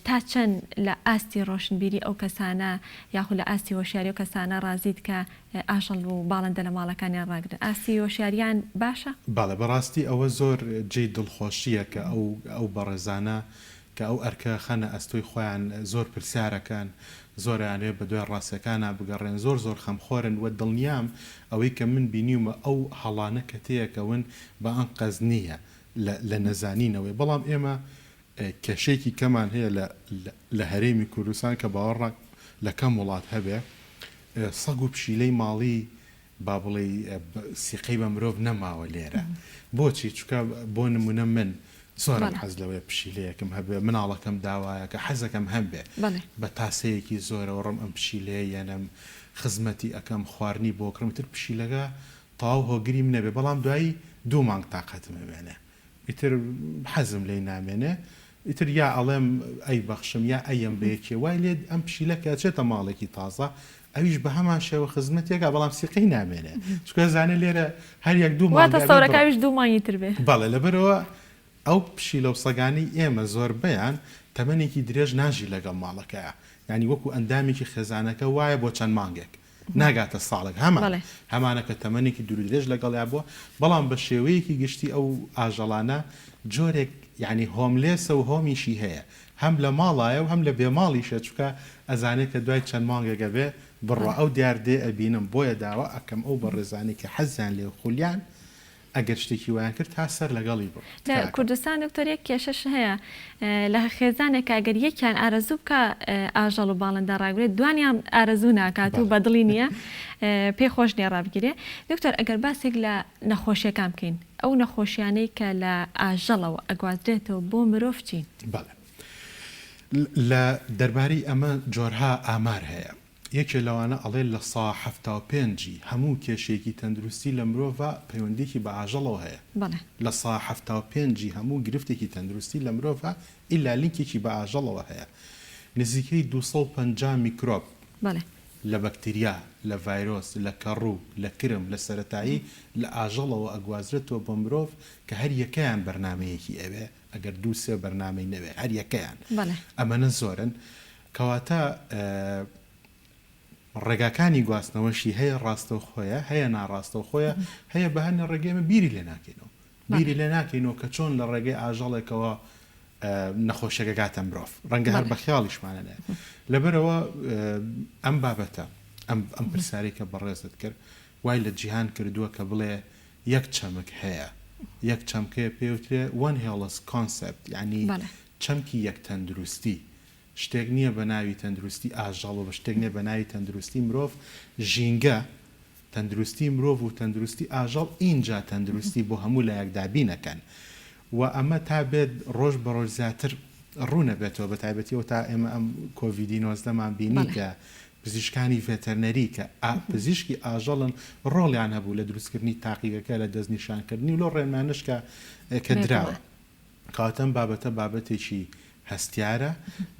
Speaker 1: تا چەند لە ئاستی ڕۆشنبیری ئەو کەسانە یاخود لە ئاستی هۆشیاری ئەو کەسانە ڕازیت کە ئاژەڵ و باڵندە لە ماڵەکانیان ڕاگرن ئاستی هۆشیاریان باشە؟
Speaker 2: بەڵێ بەڕاستی ئەوە زۆر جێی دڵخۆشیە کە ئەو ئەو بەڕێزانە کە ئەو ئەرکە خەنە ئەستۆی خۆیان زۆر پرسیارەکەن زۆر ئەیانەوێ بەدوای ڕاستیەکانا بگەڕێن زۆر زۆر خەمخۆرن وە دڵنیام ئەوەی کە من بینیومە ئەو هەڵانە کە تێیەکەون بە ئەنقەست نییە لە لە نەزانینەوەیە بەڵام ئێمە کێشەیەکی کەمان هەیە لە لە هەرێمی کوردستان کە باوەڕ لە کەم وڵات هەبێ سەگ و پشیلەی ماڵی با بڵێی سیقەی بە مرۆڤ نەماوە لێرە بۆچی چونکە بۆ نمونە من زۆرم حەز لەوەیە پشیلەیەکم هەبێ مناڵەکەم داوایەکە حەزەکەم هەمبێ بە تاسەیەکی زۆرەوە ڕم ئەم پشیلەیە یەنم خزمەتی ئەکەم خواردنی بۆ کڕم تر پشیلەکە تەواو هۆگری منەبێ بەڵام دوایی دوو مانگ تاقەتم ئەمێنێ ئیتر حەزم لێی نامێنێ ئیتر یا ئەڵێم ئەی بەخشم یا ئەیەم بە یەکێ وای لێ ئەم پشیلە کە ئەچێتە ماڵێکی تازە ئەویش بە هەمان شێوە خزمەتێکا بەڵام سیقەی نامێنێ چونکە ئەزانێ لێرە هەر یەک دوو
Speaker 1: مانگ وا تەسەورەکە ئەویش دوو مانگی تر بێ.
Speaker 2: بەڵێ لەبەرئەوە ئەو پشیلە و سەگانەی ئێمە زۆربەیان تەمەنێکی درێژ ناژی لەگەڵ ماڵەکەیا یانی وەکو ئەندامێکی خێزانەکە وایە بۆ چەند مانگێک ناگاتە ساڵێک هەمان هەمانە کە تەمەنێکی دوورودرێژ لەگەڵیا بووە بەڵام بە شێوەیەکی گشتی ئەو ئاژەڵانە جۆرێک یانی هۆملێسە و هۆمیشی هەیە هەم لە ماڵایە و هەم لە بێ ماڵیشە چونکە ئەزانێ کە دوای چەند مانگێک ئەبێ بڕوا ئەو دیاردەیە ئەبینم بۆیە داوا ئەکەم ئەو بەڕێزانەی کە حەزیان لێ خولیان ئەگەر شتێکی وایان کرد تا سەر لەگەڵی بڕۆ
Speaker 1: لە
Speaker 2: تکاکەم.
Speaker 1: کوردستان دکتۆر یەک کێشەش هەیە لە خێزانێکا گەر یەکیان ئارەزوو بکا ئاژەڵ و باڵندە ڕابگرێت دوانیان ئارەزوو ناکات و
Speaker 2: بەڵێ.
Speaker 1: بەدڵی نییە پێی خۆش نییە ڕابگیرێ دکتۆر ئەگەر باسێک لە نەخۆشیەکان بکەین ئەو نەخۆشیانەی کە لە ئاژەڵەوە ئەگوازرێتەوە بۆ مرۆڤ چین؟
Speaker 2: بەڵێ لە دەربارەی ئەمە جۆرها ئامار هەیە یەکێ لەوانە ئەڵێ 75% ی هەموو کێشەیەکی تەندروستی لە مرۆڤا پەیوەندیەکی بە ئاژەڵەوە هەیە.
Speaker 1: بەڵێ.
Speaker 2: 75% ی هەموو گرفتێکی تەندروستی لە مرۆڤا ئیلا لینکێکی بە ئاژەڵەوە هەیە. نزیکەی 250 میکرۆب
Speaker 1: بەڵێ.
Speaker 2: لە بەکتریا، لە ڤایرۆس، لە کەڕوو، لە کرم، لە سەرەتایی لە ئاژەڵەوە ئەگوازرێتەوە بۆ مرۆڤ کە هەر یەکەیان بەرنامەیەکی ئەوێ ئەگەر دوو سێ بەرنامەی نەوێ هەر یەکەیان
Speaker 1: بەڵێ.
Speaker 2: ئەمەنە زۆرن. کەواتە ڕێگاکانی گواستنەوەشی هەیە ڕاستەوخۆیە، هەیە ناڕاستەوخۆیە، هەیە بە هەنێ ڕێگەی ئێمە بیری لێ ناکەینەوە. بیری لێ ناکەینەوە کە چۆن لە ڕێگەی ئاژەڵێکەوە نەخۆشیەکە گاتە مرۆڤ. ڕەنگە هەر بە خیاڵیشمانە نەیە. لەبەرئەوە ئەم بابەتە، ئەم ئەم پرسیارەی کە بەڕێزت کرد وای لە جیهان کردووە کە بڵێ یەک چەمک هەیە، یەک چەمکەیە پێی وترێ One Health Concept یانی. چەمکی یەک تەندروستی شتێک نییە بە ناوی تەندروستی ئاژەڵ و شتێک نییە بە ناوی تەندروستی مرۆڤ، ژینگە، تەندروستی مرۆڤ و تەندروستی ئاژەڵ ئینجا تەندروستی بۆ هەموو لایەک دابین ئەکەن و ئەمە تا بێت ڕۆژ بە ڕۆژ زیاتر ڕوون ئەبێتەوە بە تایبەتی ئەوتا ئێمە ئەم کۆڤیدی 19 مان بینی کە پزیشکانی ڤێتەرنەری کە پزیشکی ئاژەڵن ڕۆڵیان هەبوو لە دروستکردنی تاقیگەکە لە دەستنیشانکردنی و لەو ڕێنمایانەش کە کە دراوە. کەواتە ئەم بابەتە بابەتێکی هەستیارە،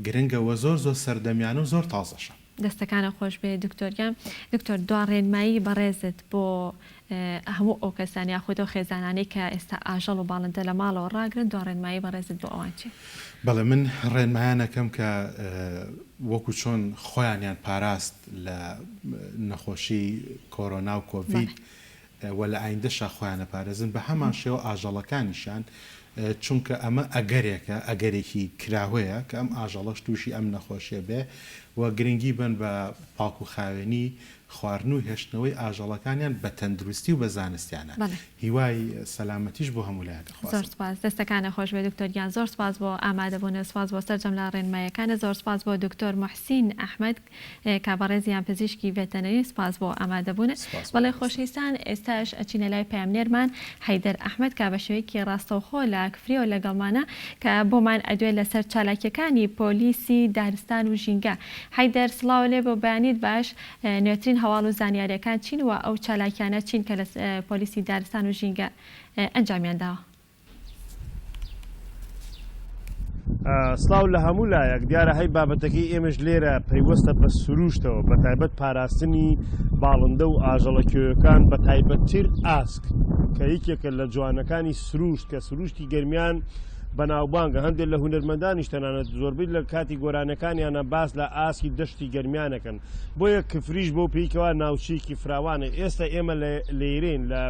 Speaker 2: گرنگە وە زۆر زۆر سەردەمیانە و زۆر تازەشە.
Speaker 1: دەستەکانت خۆش بێ دکتۆر گیان. دکتۆر دوا ڕێنمایی بەڕێزت بۆ هەموو ئەو کەسانە یاخود ئەو خێزانانەی کە ئێستا ئاژەڵ و باڵندە لە ماڵەوە ڕاگرن دوا ڕێنمایی بەڕێزت بۆ ئەوان چیە؟
Speaker 2: بەڵێ من ڕێنمایان ئەکەم کە وەکو چۆن خۆیانیان پاراست لە نەخۆشی کۆرۆنا و کۆڤید و لە ئایندەشا خۆیان ئەپارێزن بە هەمان شێوە ئاژەڵەکانیشیان چونکە ئەمە ئەگەرێکە ئەگەرێکی کراوەیە کە ئەم ئاژەڵەش تووشی ئەم نەخۆشیە بێ و گرنگی بەن بە پاک و خاوێنی خواردن و هێشتنەوەی ئاژەڵەکانیان بە تەندروستی و بە زانستیانە هیوای سەلامەتیش بۆ هەموو لایەک
Speaker 1: ئەخوازم. زۆر سوپاس دەستەکانت خۆش بێت دکتۆر گیان زۆر سوپاس بۆ ئامادەبوونت سوپاس بۆ سەرجەم لە ڕێنماییەکانت زۆر سوپاس بۆ دکتۆر موحسین ئەحمەد کا بەڕێزیان پزیشکی ڤێتەنەری سپاس بۆ ئامادەبوونت.
Speaker 2: سپاس بۆ
Speaker 1: بەڵێ
Speaker 2: بەڕێزتان.
Speaker 1: خۆشەویستان ئێستاش ئەچینە لای پەیامنێرمان حەیدەر ئەحمەد کا بە شێوەیەکی ڕاستەوخۆ لە کفریەوە لەگەڵمانە کە بۆمان ئەدوێ لەسەر چالاکیەکانی پۆلیسی دارستان و ژینگە. حەیدەر سڵاو لێ بێ و بەیانیت باش نوێترین هەواڵ و زانیاریەکان چین و ئەو چالاکیانە چین کە لە پۆلیسی دارستان و ژینگە ئەنجامیان داوە؟
Speaker 3: سڵاو لە هەموو لایەک دیارە هەی بابەتەکەی ئێمەش لێرە پەیوەستە بە سروشتەوە بە تایبەت پاراستنی باڵندە و ئاژەڵە کێوەکان بە تایبەتتر ئاسک کە یەکێکە لە جوانەکانی سروشت کە سروشتی گەرمیان بەناوبانگە هەندێک لە هونەرمەندانیش تەنانەت زۆربەی لە کاتی گۆرانەکانیانە باس لە ئاسکی دەشتی گەرمیانەکەن بۆیە کفریش بۆ پێیکەوە ناوچەیەکی فراوانە ئێستا ئێمە لێرەین لە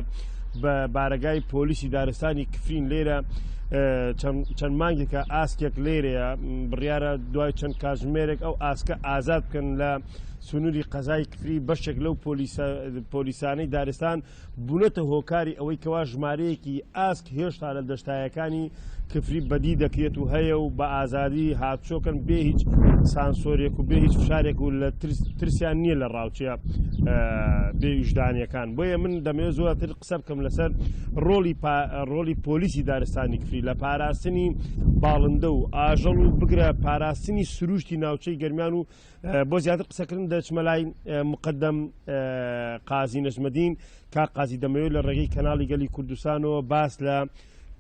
Speaker 3: بە بارەگای پۆلیسی دارستانی کفرین لێرە چەند مانگێکە ئاسکێک لێرەیە بڕیارە دوای چەند کاتژمێرێک ئەو ئاسکە ئازاد بکەن لە سنووری قەزای کفری بەشێک لەو پۆلیسانەی دارستان بوونەتە هۆکاری ئەوەی کەوا ژمارەیەکی ئاسک هێشتا لە دەشتایەکانی کفری بەدی دەکرێت و هەیە و بە ئازادی هاتچۆکەن بێ هیچ سانسۆرێک و بێ هیچ فشارێک و لە ترسیان نییە لە ڕاوچیە بێ ویژدانیەکان بۆیە من دەمەوێت زۆرتر قسە بکەم لەسەر ڕۆڵی ڕۆڵی پۆلیسی دارستانی کفری لە پاراستنی باڵندە و ئاژەڵ و بگرە پاراستنی سروشتی ناوچەی گەرمیان و بۆ زیاتر قسەکردن دەچمە لای مقدم قازی نەجمەدین کاک قازی دەمەوێت لە ڕێگەی کەناڵی گەلی کوردستانەوە باس لە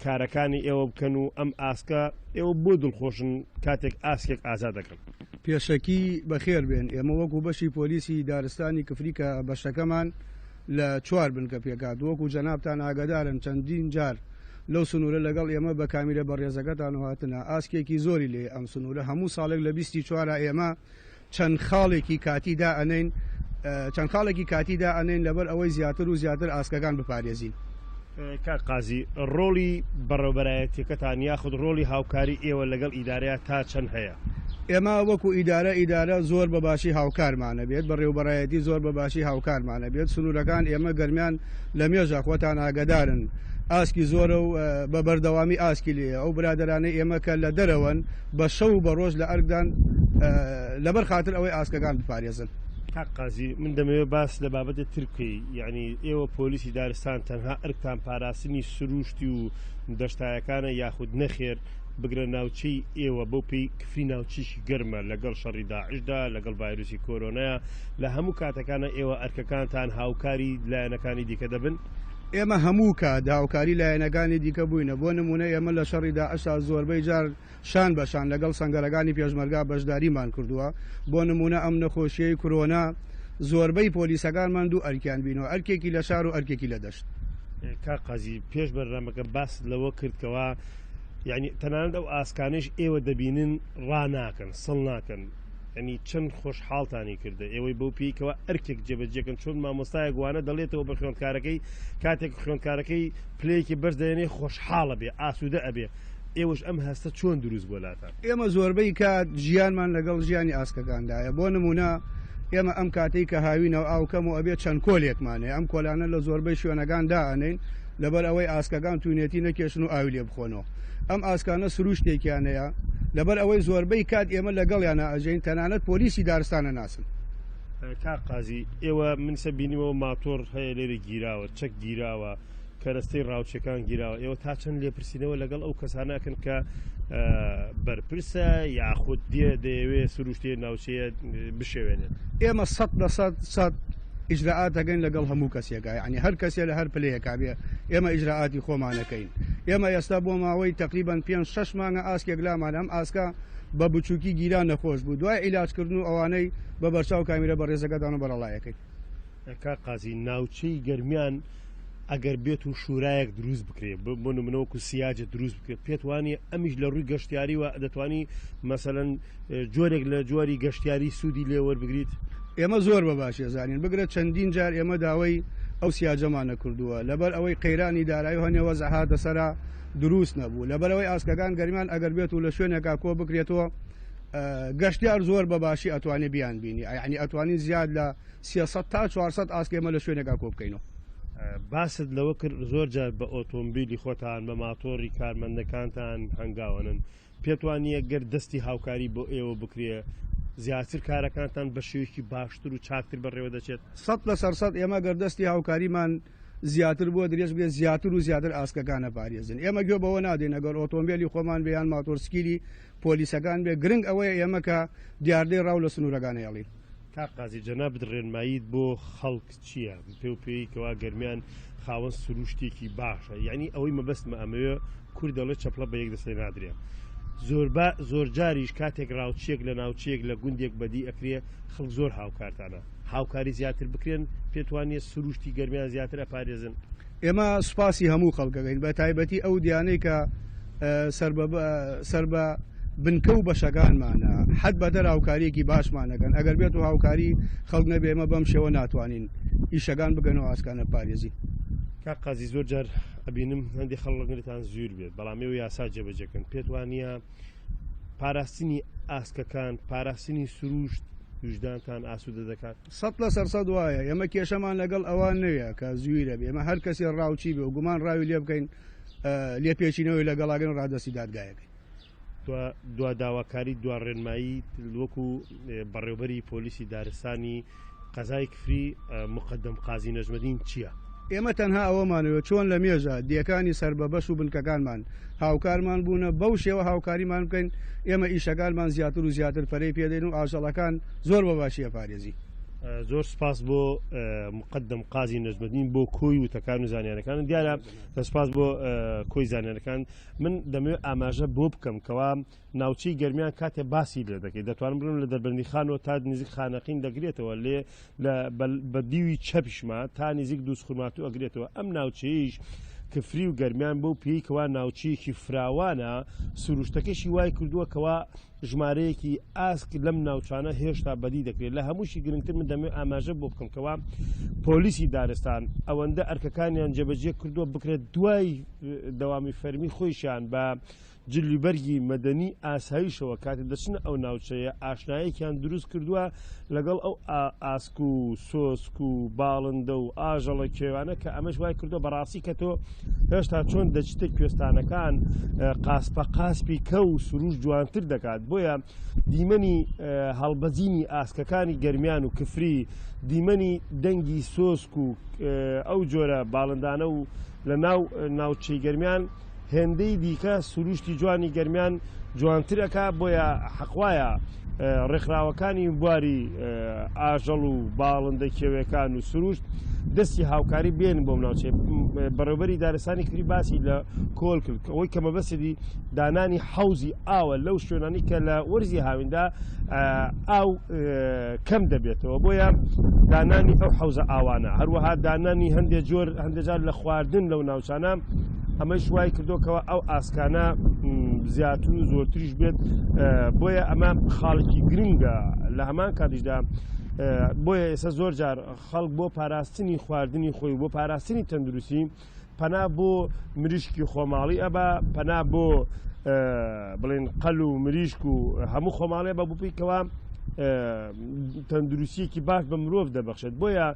Speaker 3: کارەکانی ئێوە بکەن و ئەم ئاسکە ئێوە بۆ دڵخۆشن کاتێک ئاسکێک ئازاد دەکەن.
Speaker 4: پێشەکی بەخێر بێن، ئێمە وەکو بەشی پۆلیسی دارستانی کفری کە بەشەکەمان لە چوار بنکە پێکهاتووە وەکو جەنابتان ئاگادارن چەندین جار لەو سنوورە لەگەڵ ئێمە بە کامیرە بەڕێزەکەتان هاتنە ئاسکێکی زۆری لێیە ئەم سنوورە هەموو ساڵێک لە بیستی چوارا ئێمە چەند خاڵێکی کاتی دائەنێین چەند خاڵێکی کاتی دائەنێین لەبەر ئەوەی زیاتر و زیاتر ئاسکەکان بپارێزین.
Speaker 3: کاک قازی، ڕۆڵی بەڕێوەبەرایەتیەکەتان یاخود ڕۆڵی هاوکاری ئێوە لەگەڵ ئیدارەیا تا چەند هەیە؟
Speaker 4: ئێمە وەکو ئیدارە ئیدارە زۆر بە باشی هاوکارمانە بێت، بەڕێوەبەرایەتی زۆر بە باشی هاوکارمانە بێت، سنوورەکان ئێمە گەرمیان لە مێژە خۆتان ئاگەدارن ئاسکی زۆرە و بە بەردەوامی ئاسکی لێیە، ئەو برادەرانەی ئێمە کە لە دەرەوەن بە شەو و بە ڕۆژ لە ئەرکدان لەبەر خاتر ئەوەی ئاسکەکان بپارێزن.
Speaker 3: کاک قازی من دەمەوێت باس لە بابەتێ تر بکەی یعنی ئێوە پۆلیسی دارستان تەنها ئەرکتان پاراستنی سروشتی و دەشتایەکانە یاخود نەخێر بگرە ناوچەی ئێوە بەو پێی کفری ناوچێکی گەرمە لەگەڵ شەڕی داعشدا لەگەڵ ڤایرۆسی کۆرۆنایە لە هەموو کاتەکانە ئێوە ئەرکەکانتان هاوکاری لایەنەکانی دیکە دەبن؟
Speaker 4: ئێمە هەموو کات هاوکاری لایەنەکانی دیکە بووینە، بۆ نموونە ئێمە لە شەڕی داعشدا زۆربەی جار شان بە شان لەگەڵ سەنگەرەکانی پێشمەرگا بەشداریمان کردووە، بۆ نموونە ئەم نەخۆشییەی کرۆنا زۆربەی پۆلیسەکانمان دوو ئەرکیان بینوە، ئەرکێکی لە شار و ئەرکێکی لە دەشت.
Speaker 3: کاک قازی پێش بەرنامەکە باست لەوە کرد کەوا یعنی تەنانەت ئەو ئاسکانەیش ئێوە دەبینن ڕاناکەن سڵ ناکەن یعنی چەند خۆشحاڵتانی کردە ئێوەی بەو پێی کەوا ئەرکێک جێبەجێکەن چۆن مامۆستایەک وانە دەڵێتەوە بە خوێندکارەکەی کاتێک خوێندکارەکەی پلەیەکی بەرز دەێنێ خۆشحاڵە بێ ئاسوودە ئەبێ ئێوەش ئەم هەستە چۆن دروست بووە لاتان؟
Speaker 4: ئێمە زۆربەی کات ژیانمان لەگەڵ ژیانی ئاسکەکاندایە بۆ نموونە ئێمە ئەم کاتەی کە هاوینە و ئاو کەم و ئەبێ چەند کۆلێکمان هەیە ئەم کۆلانە لە زۆربەی شوێنەکان دائەنێین لەبەر ئەوەی ئاسکەکان توونێتی نەکێشن و ئاوی لێ بخۆنەوە ئەم ئاسکانە سروشتێکیان هەیە. لەبەر ئەوەی زۆربەی کات ئێمە لەگەڵیانا ئەژێین تەنانەت پۆلیسی دارستان ئەناسن.
Speaker 3: کاک قازی ئێوە من سە بینیمەوە ماتۆڕ هەیە لێرە گیراوە چەک گیراوە کەرەستەی ڕاوچەکان گیراوە ئێوە تا چەند لێپرسینەوە لەگەڵ ئەو کەسانە ئەکەن کە بەرپرسە یاخود دێ دەیەوێ سروشتێ ناوچەیە بشێوێنێت؟
Speaker 4: ئێمە 100% 100 ئیجرائات ئەکەین لەگەڵ هەموو کەسێکا یعنی هەر کەسێ لە هەر پلەیەکا بێ ئێمە ئیجرائاتی خۆمانەکەین ئێمە ئێستا بۆ ماوەی تقریبان پێنج شەش مانگە ئاسکێک لامان ئەم ئاسکە بە بچووکی گیرا نەخۆش بوو دوای عیلاجکردن و ئەوانەی بە بەرچاو کامیرە بەڕێزەکەتان و بەرەڵایەکەین.
Speaker 3: کاک قازی ناوچەی گەرمیان ئەگەر بێت و شورایەک دروست بکرێ بۆ نمونە وەکو سیاجە دروست بکرێت پێت وانە ئەمیش لە ڕووی گەشتیاریوە دەتوانی مەسەلەن جۆرێک لە جۆری گەشتیاری سوودی لێ وەربگریت؟
Speaker 4: ئێمە زۆر بە باشی ئەزانین بگرە چەندین جار ئێمە داوای ئەو سیاجەمان نەکردووە لەبەر ئەوەی قەیرانی دارایی و هەنێ وەزع هاتە سەرا دروست نەبوو لەبەرئەوەی ئاسکەکان گەرمیان ئەگەر بێت و لە شوێنێکا کۆ بکرێتەوە گەشتیار زۆر بە باشی ئەتوانێ بیان بینی یعنی ئەتوانین زیاد لە 300 تا 400 ئاسک ئێمە لە شوێنێکا کۆ بکەینەوە.
Speaker 3: باست لەوە کرد زۆر جار بە ئۆتۆمبیلی خۆتان بە ماتۆڕی کارمەندەکانتان هەنگاوەنن پێت وانییە گەر دەستی هاوکاری بۆ ئێوە بکرێ زیاتر کارەکانتان بە شێوەیەکی باشتر و چاکتر بەڕێوە دەچێت؟
Speaker 4: 100% ئێمە گەر دەستی هاوکاریمان زیاتر بۆ درێژ بێت زیاتر و زیاتر ئاسکەکان ئەپارێزن ئێمە گوێ بەوە نادەین ئەگەر ئۆتۆمبێلی خۆمان بێ یان ماتۆرسکیلی پۆلیسەکان بێ گرنگ ئەوەیە ئێمە کە دیاردەی ڕاو لە سنوورەکان هێڵین.
Speaker 3: کاک قازی جەنابت ڕێنماییت بۆ خەڵک چییە؟ پێو پێی کەوا گەرمیان خاوەن سروشتێکی باشە یعنی ئەوەی مەبەستمە ئەمەوێ کورد دەڵێ چەپڵە بە یەک دەستێ نادرێ زۆربا زۆرجاریش کاتێک ڕاوچیەک لە ناوچەیەک لە گوندێک بەدی ئەکرێ خەڵک زۆر هاوکارتانە هاوکاری زیاتر بکرێن پێت وانیە سروشتی گەرمیان زیاتر ئەپارێزن؟
Speaker 4: ئێمە سوپاسی هەموو خەڵکەکەین بە تایبەتی ئەو دیانەی کە سەر بە بنکە و بەشەکانمانە حەد بەدەر هاوکاریەکی باشمان ئەکەن ئەگەر بێت و هاوکاری خەڵک نەبێ ئێمە بەم شێوە ناتوانین ئیشەکان بکەن و ئاسکانە پارێزین.
Speaker 3: کاک قازی زۆر جار ئەبینم هەندێک خەڵک لەتان زویر بێت بەڵام ئێوە یاسا جێبەجێکەن پێت وانییە پاراستنی ئاسکەکان پاراستنی سروشت ویژدانتان ئاسوودە دەکات؟
Speaker 4: 100% وایە ئێمە کێشەمان لەگەڵ ئەوان نەوێ کە زویرە بێ ئێمە هەر کەسێ ڕاوچی بێ و گومان ڕاوی لێ بکەین لێپێچینەوەی لەگەڵاگەن ڕادەستی دادگایەکەی.
Speaker 3: دوا داواکاری دوا ڕێنمایی وەکو بەڕێوبەری پۆلیسی دارستانی قەزای کفری مقدم قازی نەجمەدین چییە؟
Speaker 4: ئێمە تەنها ئەوەمانەوێت چۆن لە مێژە دێکانی سەر بە بەش و بنکەکانمان هاوکارمان بوونە بەو شێوە هاوکاریمان بکەین ئێمە ئیشەکانمان زیاتر و زیاتر پەرەی پێدەین و ئاژەڵەکان زۆر بە باشی ئەپارێزین.
Speaker 3: زۆر سپاس بۆ مقدم قازی نەجمەدین بۆ کۆی وتەکان و زانیارەکان دیارە سپاس بۆ کۆی زانیارەکان من دەمەوێت ئاماژە بۆ بکەم کەوا ناوچەی گەرمیان کاتێ باسی لێ دەکەی دەتوانم بڵێم لە دەربەندیخانەوە تا نزیک خانەقین دەگرێتەوە لێ لە بە دیوی چەپیشما تا نزیک دووزخورماتوو ئەگرێتەوە ئەم ناوچەیەیش کفری و گەرمیان بەو پێی کەوا ناوچەیەکی فراوانە سروشتەکەشی وای کردووە کەوا ژمارەیەکی ئاسک لەم ناوچانە هێشتا بەدی دەکرێت لە هەمووشی گرنگتر من دەمەوێت ئاماژە بۆ بکەم کەوا پۆلیسی دارستان ئەوەندە ئەرکەکانیان جێبەجێ کردووە بکرێت دوای دەوامی فەرمی خۆیشیان بە جلوبەرگی مەدەنی ئاسایشەوە کاتێ دەچنە ئەو ناوچەیە ئاشنایەکیان دروست کردووە لەگەڵ ئەو ئاسک و سۆسک و باڵندە و ئاژەڵە کێوانە کە ئەمەش وای کردووە بەڕاستی کە تۆ هێشتا چۆن دەچیتە کوێستانەکان قاسپە قاسپی کە و سروش جوانتر دەکات بۆیە دیمەنی هەڵبەزینی ئاسکەکانی گەرمیان و کفری دیمەنی دەنگی سۆسک و ئەو جۆرە باڵندانە و لە ناو ناوچەی گەرمیان هێندەی دیکە سروشتی جوانی گەرمیان جوانتر ئەکا، بۆیە حەقوایە ڕێکخراوەکانی بواری ئاژەڵ و باڵندە کێوێکان و سروشت دەستی هاوکاری بێنن بۆم ناوچەیە. بەڕێوبەری دارستانی کفری باسی لە کۆل کرد ئەوەی کە مەبەستی دانانی حەوزی ئاوە لەو شوێنانی کە لە وەرزی هاویندا ئاو کەم دەبێتەوە بۆیە دانانی ئەو حەوزە ئاوانە هەروەها دانانی هەندێک جۆر هەندێجار لە خواردن لەو ناوچانە ئەمەش وای کردوکەوە ئەو ئاسکانە زیاتر و زۆرتریش بێت بۆیە ئەمە خاڵێکی گرنگە لە هەمان کاتیشدا بۆیە ئێستا زۆر جار خەڵک بۆ پاراستنی خواردنی خۆی بۆ پاراستنی تەندروستی پەنا بۆ مریشکی خۆماڵی ئەبا پەنا بۆ بڵێن قەل و مریشک و هەموو خۆماڵێ بە بپیکەوە تەندروستیەکی باش بە مرۆڤ دەبەخشێت بۆیە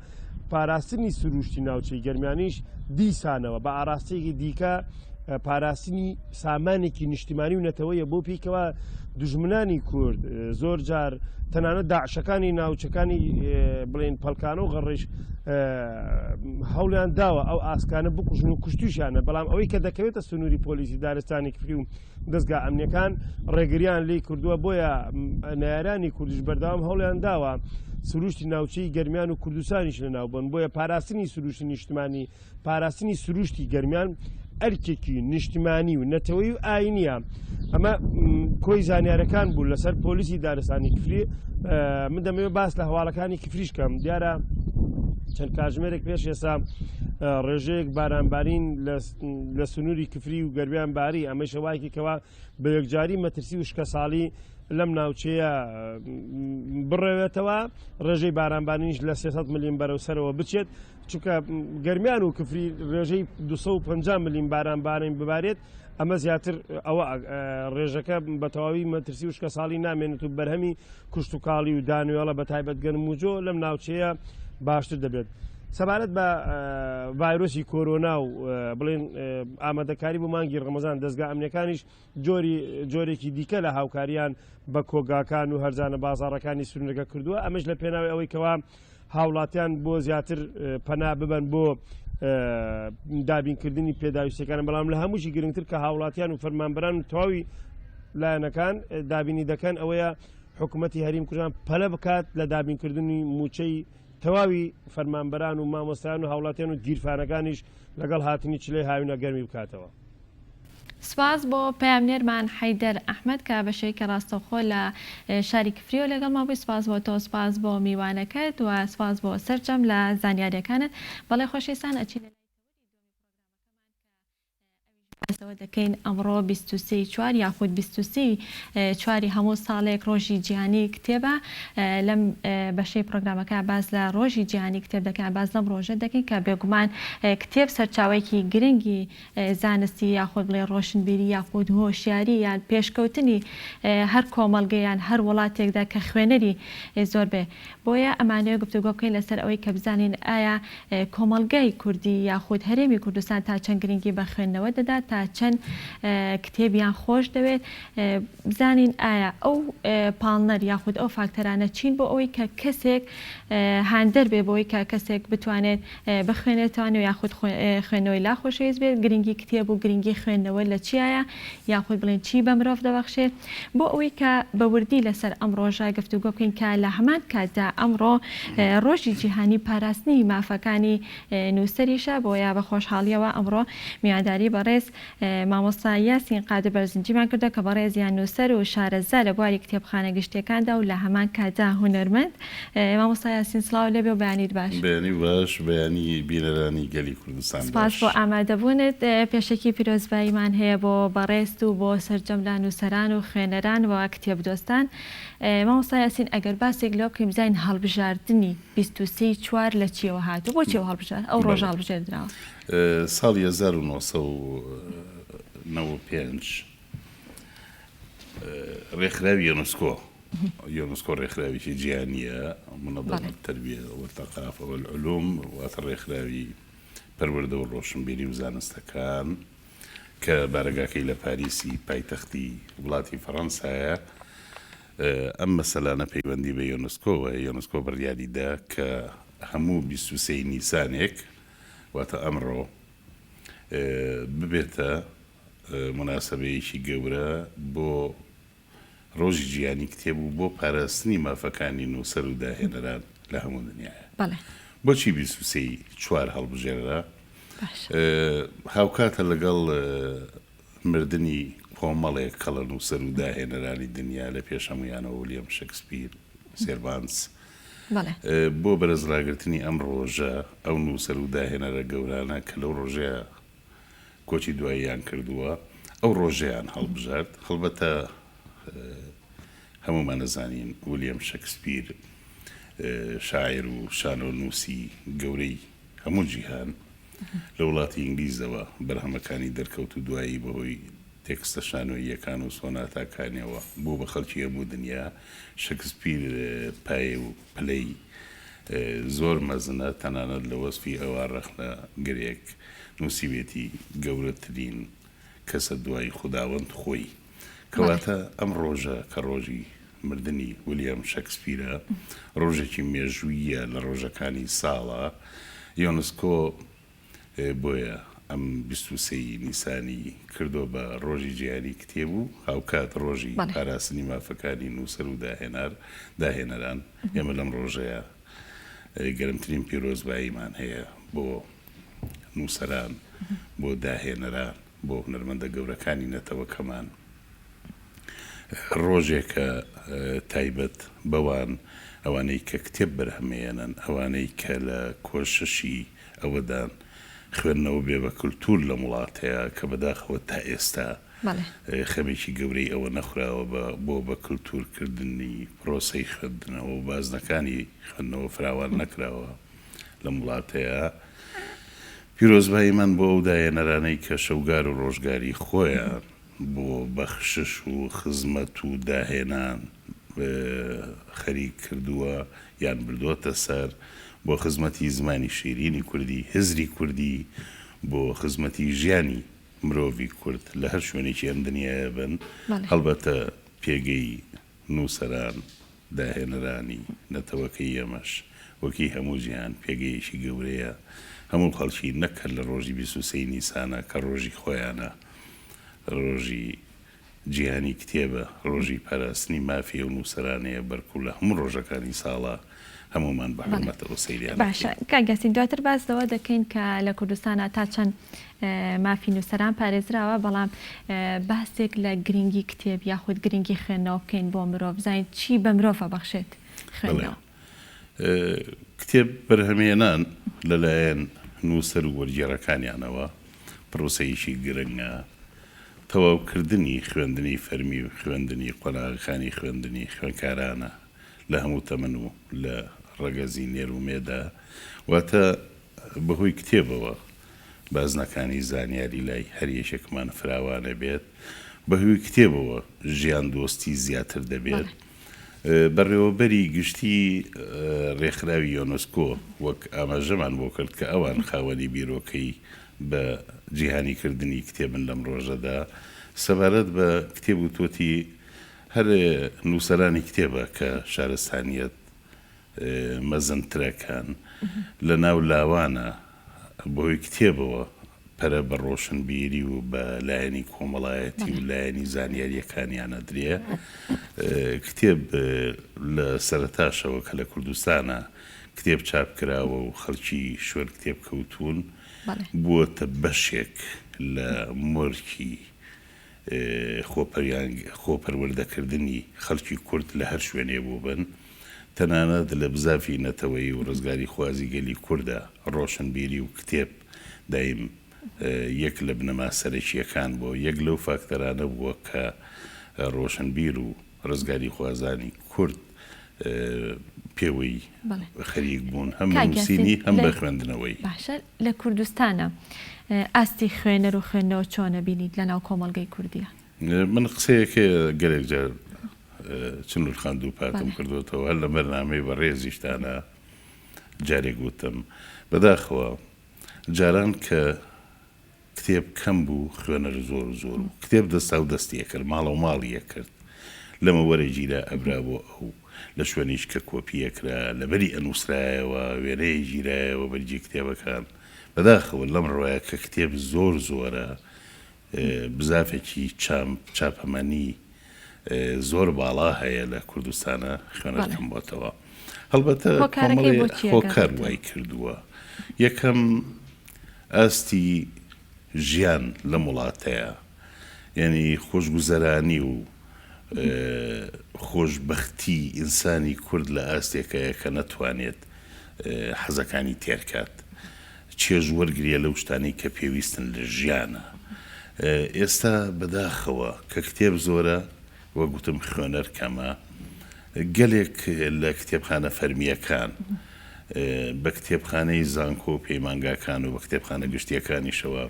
Speaker 3: پاراستنی سروشتی ناوچەی گەرمیانیش دیسانەوە بە ئاراستەیەکی دیکە پاراستنی سامانێکی نیشتیمانی و نەتەوەیە بۆ پیکەوە دوژمنانی کورد زۆر جار تەنانەت داعشەکانی ناوچەکانی بڵێن پەلکانە و غەڕیش هەوڵیان داوە ئەو ئاسکانە بکوژن و کوشتوشیانە بەڵام ئەوەی کە دەکەوێتە سنووری پۆلیسی دارستانی کفری و دەستگا ئەمنیەکان ڕێگریان لی کردووە بۆیە نارانی کوردیش بەردەوام هەوڵیان داوە سروشتی ناوچەی گەرمیان و کوردستانیش لەناوبن بۆیە پاراستنی سروشتی نیشتمانی پاراستنی سروشتی گەرمیان ئەرکێکی نیشتمانی و نەتەوەی و ئاینیە ئەمە کۆی زانیارەکان بوو لەسەر پۆلیسی دارستانی کفری من دەمەوێت باس لە هەواڵەکانی کفریش کەم دیارە چەند کاژمێرێک پێش ئێستا ڕێژەیەک بارانبارین لە سنووری کفری و گەرمیان باری ئەمەشە وایکی کەوا بە یەکجاری مەترسی وشکەساڵی لەم ناوچەیە بڕەوێتەوە ڕێژەی بارانبارینیش لە 300 ملیم بەرەو سەرەوە بچێت چونکە گەرمیان و کفری ڕێژەی 250 ملیم باران بارین ببارێت ئەمە زیاتر ئەوە ڕێژەکە بە تەواوی مەترسی وشکە ساڵی نامێنێت و بەرهەمی کوشتتوکاڵی و دانوێڵە بە تایبەت گەنم و جۆ لەم ناوچەیە باشتر دەبێت. سەبارەت بە ڤایرۆسی کۆرۆنا و بڵێن ئامادەکاری بۆ مانگی ڕەمەزان دەستگا ئەمنیەکانیش جۆری جۆرێکی دیکە لە هاوکاریان بە کۆگاکان و هەرزانە بازاڕەکانی سنوورەکە کردووە ئەمەش لە پێناوی ئەوەی کەوا هاوڵاتیان بۆ زیاتر پەنا ببەن بۆ دابینکردنی پێداویستەکان بەڵام لە هەمووشی گرنگتر کە هاوڵاتیان و فەرمانبەران و تەواوی لایەنەکان دابینی دەکەن ئەوەیە حکوومەتی هەریم کوردستان پەلە بکات لە دابینکردنی مووچەی تەواوی فەرمانبەران و مامۆستایان و هاوڵاتیان و گیرفانەکانیش لەگەڵ هاتنی چلەی هاوینە گەرمی بکاتەوە.
Speaker 1: سپاس بۆ پەیامنێرمان حەیدەر ئەحمەد کە بە شێوەیەکی ڕاستەوخۆ لە شاری کفریەوە لەگەڵمان بووی سپاس بۆ تۆ سپاس بۆ میوانەکەت و سپاس بۆ سەرجەم لە زانیاریەکانت بەڵێ خۆشەویستان ئەچینە لای تەوەری دووەمی پڕۆگرامەکەمان کە ئەویش باس لەوە دەکەین ئەمڕۆ 23 ی چوار یاخود 23 ی چواری هەموو ساڵێک ڕۆژی جیهانی کتێبە لەم بەشەی پڕۆگرامەکە باس لە ڕۆژی جیهانی کتێب دەکەین باس لەم ڕۆژە دەکەین کە بێگومان کتێب سەرچاوەیەکی گرنگی زانستی یاخود بڵێ ڕۆشنبیری یاخود هۆشیاری یان پێشکەوتنی هەر کۆمەڵگە یان هەر وڵاتێکدا کە خوێنەری زۆر بێ بۆیە ئەمانەوێ گفتوگۆ بکەین لەسەر ئەوەی کە بزانین ئایا کۆمەڵگای کوردی یاخود هەرێمی کوردستان تا چەند گرنگی بە خوێندنەوە دەدات تا چەند کتێبیان خۆش دەوێت بزانین ئایا ئەو پاڵنەر یاخود ئەو فاکتەرانە چین بۆ ئەوەی کە کەسێک هاندەر بێ بۆی کە کەسێک بتوانێت بخوێنێتوانێ یاخود خوێندنەوەی لا خۆشەویست بێت، گرنگی کتێب و گرنگی خوێندنەوە لە چیایە یاخود بڵێین چی بە مرۆڤ دەبەخشێت؟ بۆ ئەوەی کە بە وردی لەسەر ئەم ڕۆژە گفتوگۆ بکەین کە لە هەمان کاتدا ئەمڕۆ ڕۆژی جیهانی پاراستنی مافەکانی نووسەریشە بۆیە بە خۆشحاڵیەوە ئەمڕۆ میوانداری بەڕێز مامۆستا یاسین قادر بەرزنجیمان کردووە کە بەڕێزیان نووسەر و شارەزا لە بواری کتێبخانە گشتیەکاندا و لە هەمان کاتدا هونەرمەند. مامۆستا یاسین سڵاو لێبێ و بەیانیت باش.
Speaker 5: بەیانی باش، بەیانی بینەرانی گەلی کوردستان
Speaker 1: سپاس
Speaker 5: باش.
Speaker 1: بۆ ئامادەبوونت. پێشەکی پیرۆزباییمان هەیە بۆ بەڕێزت و بۆ سەرجەم لە نووسەران و خوێنەران و کتێبدۆستان. مامۆستا یاسین ئەگەر باسێک لەوە بکەین بزانین هەڵبژاردنی 23 ی چوار لە چیەوە هاتووە؟ بۆچی ئەو هەڵبژار ئەو ڕۆژە
Speaker 5: بەڵێ.
Speaker 1: هەڵبژێردراوە؟
Speaker 5: ساڵی 1995 ڕێکخراوی یۆنسکۆ، یۆنسکۆ ڕێکخراوێکی جیهانییە، منظمە التربیە والثقافە والعلوم، واتە ڕێکخراوی پەروەردە و ڕۆشنبیری و زانستەکان کە بارەگاکەی لە پاریسی پایتەختی وڵاتی فەڕەنسایە. ئەم مەسەلانە پەیوەندی بە یۆنسکۆوە هەیە، یۆنسکۆ بڕیاری دا کە هەموو 23 ی نیسانێک واتە ئەمڕۆ ببێتە موناسەبەیەکی گەورە بۆ ڕۆژی جیهانی کتێب و بۆ پاراستنی مافەکانی نووسەر و داهێنەران لە هەموو دنیایا.
Speaker 1: بەڵێ.
Speaker 5: بۆچی 23 ی چوار هەڵبژێررا؟
Speaker 1: باشە.
Speaker 5: هاوکاتە لەگەڵ مردنی کۆمەڵێک کەڵەنووسەر و داهێنەرانی دنیا لە پێش هەموویانەوە ولیەم شکسپیر، سێرڤانتس،
Speaker 1: بەڵێ.
Speaker 5: بۆ بەرزڕاگرتنی ئەم ڕۆژە، ئەو نووسەر و داهێنەرە گەورانە کە لەو ڕۆژەیا کۆچی دواییان کردووە، ئەو ڕۆژەیان هەڵبژارد. هەڵبەتە هەموومان ئەزانین ولیەم شکسپیر شاعیر و شانۆنووسی گەورەی هەموو جیهان، لە وڵاتی ئینگلیزەوە بەرهەمەکانی دەرکەوت و دوایی بەهۆی تێکستە شانۆییەکان و سۆناتاکانیەوە بوو بە خەڵکی هەموو دنیا. شکسپیر پایە و پلەی زۆر مەزنە، تەنانەت لە وەسفی ئەوا ڕەخنەگرێک نووسیوێتی گەورەترین. کەسە دوای خوداوەند خۆی. کەواتە ئەم ڕۆژە کە ڕۆژی مردنی ولیام شەکسپیرە، ڕۆژێکی مێژووییە لە ڕۆژەکانی ساڵە، یۆنسکۆ بۆیە ئەم 23 ی نیسانی کردووە بە ڕۆژی جیهانی کتێب و هاوکات ڕۆژی پاراستنی مافەکانی نووسەر و داهێنار داهێنەران. ئێمە لەم ڕۆژەیا گەرمترین پیرۆزباییمان هەیە بۆ نووسەران، بۆ داهێنەران، بۆ هونەرمەندە گەورەکانی نەتەوەکەمان. ڕۆژێکە تایبەت بەوان، ئەوانەی کە کتێب بەرهەمێنن، ئەوانەی کە لە کۆششی ئەوەدان خوێندنەوە بێ بە کلتور لەم وڵاتەیا کە بەداخەوە تا ئێستا خەمێکی گەورەی ئەوە نەخوراوە بە بۆ بە کلتور کردنی پرۆسەی خوێندنەوە و بازنەکانی خوێندنەوە فراوان نەکراوە لەم وڵاتەیا. پیرۆزباییمان بۆ ئەو داهێنەرانەی کە شەوگار و ڕۆژگاری خۆیان بۆ بەخشش و خزمەت و داهێنان خەریک کردووە یان بردۆتە سەر، بۆ خزمەتی زمانی شیرینی کوردی، هزری کوردی، بۆ خزمەتی ژیانی مرۆڤی کورد لە هەر شوێنێکی ئەم دنیایە بن، هەڵبەتە پێگەی نووسەران، داهێنەرانی نەتەوەکەی ئێمەش وەک هی هەموو جیهان پێگەیەکی گەورەیە، هەموو خەڵکی نەک هەر لە ڕۆژی 23 ی نیسانە کە ڕۆژی خۆیانە، ڕۆژی جیهانی کتێبە، ڕۆژی پاراستنی مافی ئەو نووسەرانەیە، بەرکو لە هەموو ڕۆژەکانی ساڵا هەموومان بە حورمەتەوە سەیریان
Speaker 1: باشە
Speaker 5: ئەکەین.
Speaker 1: کاک یاسین دواتر باس لەوە دەکەین کە لە کوردستانا تا چەند مافی نووسەران پارێزراوە، بەڵام باسێک لە گرنگی کتێب یاخود گرنگی خوێندنەوە بکەین بۆ مرۆڤ، بزانین چی بە مرۆڤ ئەبەخشێت
Speaker 5: بەڵێ
Speaker 1: خوێندنەوە.
Speaker 5: کتێب بەرهەمهێنان لەلایەن نووسەر و وەرگێڕەکانیانەوە پرۆسەیەکی گرنگە، تەواوکردنی خوێندنی فەرمی و خوێندنی قۆناغەکانی خوێندنی خوێندکارانە لە هەموو تەمەن و لە ڕەگەزی نێر و مێدا، واتە بەهۆی کتێبەوە بازنەکانی زانیاری لای هەر یەکێکمان فراوانەبێت، بەهۆی کتێبەوە ژیاندۆستی زیاتر دەبێت. بەڕێوەبەری گشتی ڕێکخراوی یۆنسکۆ وەک ئاماژەمان بۆ کرد کە ئەوان خاوەنی بیرۆکەی بە جیهانی کردنی کتێبن لەم ڕۆژەدا سەبارەت بە کتێب وتووەتی هەر نووسەرانی کتێبە کە شارستانیەت مەزنترەکان لە ناو لاوانە بەهۆی کتێبەوە پەرە بە ڕۆشنبیری و بە لایەنی کۆمەڵایەتی و لایەنی زانیارییەکانیان ئەدرێ. کتێب لە سەرەتاشەوە کە لە کوردستانا کتێب چاپ کراوە و خەڵکی شوێن کتێب کەوتوون، بووەتە بەشێک لە مۆرکی خۆپەروەردەکردنی خەڵکی کورد لە هەر شوێنێ بووبن. تەنانەت لە بزافی نەتەوەیی و ڕزگاریخوازی گەلی کوردا ڕۆشنبیری و کتێب دایم یەک لە بنەما سەرەکییەکان بووە، یەک لەو فاکتەرانە بووە کە ڕۆشنبیر و ڕزگاریخوازانی کورد پێوەی خەریک بوون هەم بە نووسینی هەم بە خوێندنەوەی.
Speaker 1: باشە لە کوردستانا ئاستی خوێنەر و خوێندنەوە چۆنە بینیت لەناو کۆمەڵگەی کوردیا؟
Speaker 5: من قسەیەک هەیە گەلێک جار چنور خان دووپاتم کردووەتەوە هەر لە بەرنامەی بەڕێزیشتانا جارێک وتم بەداخەوە جاران کە کتێب کەم بوو خوێنەر زۆر زۆر بوو کتێب دەستا و دەستی ئەکرد ماڵە و ماڵی ئەکرد لەمە وەرەگیرا ئەبرا بۆ ئەو لە شوێنیش کە کۆپی ئەکرا لەبەری ئەنووسرایەوە وێنەیە گیرایەوە بەرگی کتێبەکان بەداخەوە لەم ڕۆیە کە کتێب زۆر زۆرە بزافێکی چاپەمەنی زۆر باڵا هەیە لە کوردستانە خوێنەر کەم بۆتەوە هەڵبەتە
Speaker 1: هۆکارەکەی بۆ چییە
Speaker 5: هۆکار وای کردووە یەکەم ئاستی ژیان لەم وڵاتەیە یعنی خۆشگوزەرانی و خۆشببختی ئینسانی کورد لە ئاستێکەیە کە نەتوانێت حەزەکانی تێرکات چێژ وەرگریە لەو شتانەی کە پێویستن لە ژیانا. ئێستا بەداخەوە کە کتێب زۆرە، وەک گوتم خوێنەر کەمە، گەلێک لە کتێبخانە فەرمییەکان، بە کتێبخانەی زانکۆ و پەیمانگاکان و بە کتێبخانە گشتییەکانیشەوە،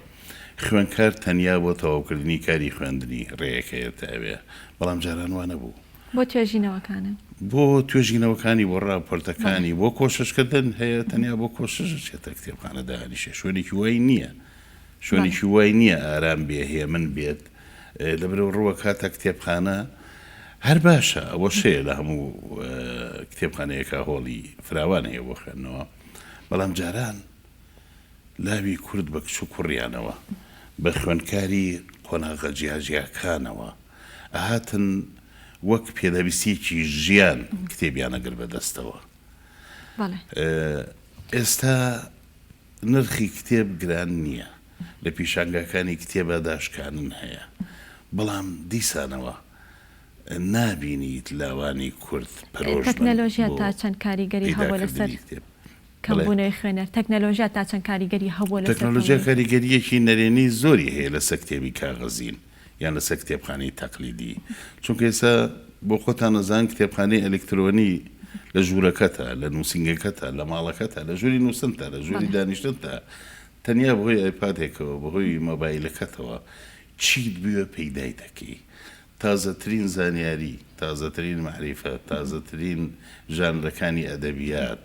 Speaker 5: خوێندکار تەنیا بۆ تەواوکردنی کاری خوێندنی ڕێیەکەیەتە ئەوێ، بەڵام جاران وا نەبوو.
Speaker 1: بۆ توێژینەوەکانت؟
Speaker 5: بۆ توێژینەوەکانی، بۆ ڕاپۆرتەکانی، بۆ کۆششکردن هەیە، تەنیا بۆ کۆشش ئەچێتە کتێبخانە دائەنیشێ، شوێنێکی وای نییە. شوێنێکی وای نییە ئارام بێ، هێمن بێت، لەبەرئەوە ڕووەکاتە کتێبخانە، هەر باشە ئەوەش هەیە لە هەموو کتێبخانەیەکا هۆڵی فراوان هەیە بۆ خوێندنەوە، بەڵام جاران لاوی کورد بە کچ و کوڕیانەوە، بە خوێندکاری قۆناغە جیاجیاکانەوە ئەهاتن وەک پێداویستییەکی ژیان کتێبیان ئەگرت بە دەستەوە. ئێستا نرخی کتێب گران نییە، لە پیشانگاکانی کتێبا داشکانن هەیە، بەڵام دیسانەوە نابینیت لاوانی کورد پەرۆش بن
Speaker 1: تەکنەلۆژیا
Speaker 5: بۆ
Speaker 1: تا چەند کاریگەری هەبووە لەسەر
Speaker 5: پەیداکردنی کتێب. بەڵێ.
Speaker 1: کەمبوونەوەی خوێنەر؟ تەکنەلۆژیا تا چەند کاریگەری هەبووە لەسەر
Speaker 5: تەکنەلۆژیا
Speaker 1: کەمبوونەوەی؟
Speaker 5: کاریگەرییەکی نەرێنی زۆری هەیە لەسەر کتێبی کاغەزین یان لەسەر کتێبخانەی تەقلیدی، چونکە ئێستا بۆ خۆتان ئەزانن کتێبخانەی ئەلکترۆنی لە ژوورەکەتا، لە نووسینگەکەتا، لە ماڵەکەتا، لە ژووری نووستنتا، لە ژووری دانیشتنتا، تەنیا بەهۆی ئایپادێکەوە، بەهۆی مۆبایلەکەتەوە چیت بوێ پەیدای دەکەی. تازەترین زانیاری، تازەترین مەعریفە، تازەترین ژانرەکانی ئەدەبیات،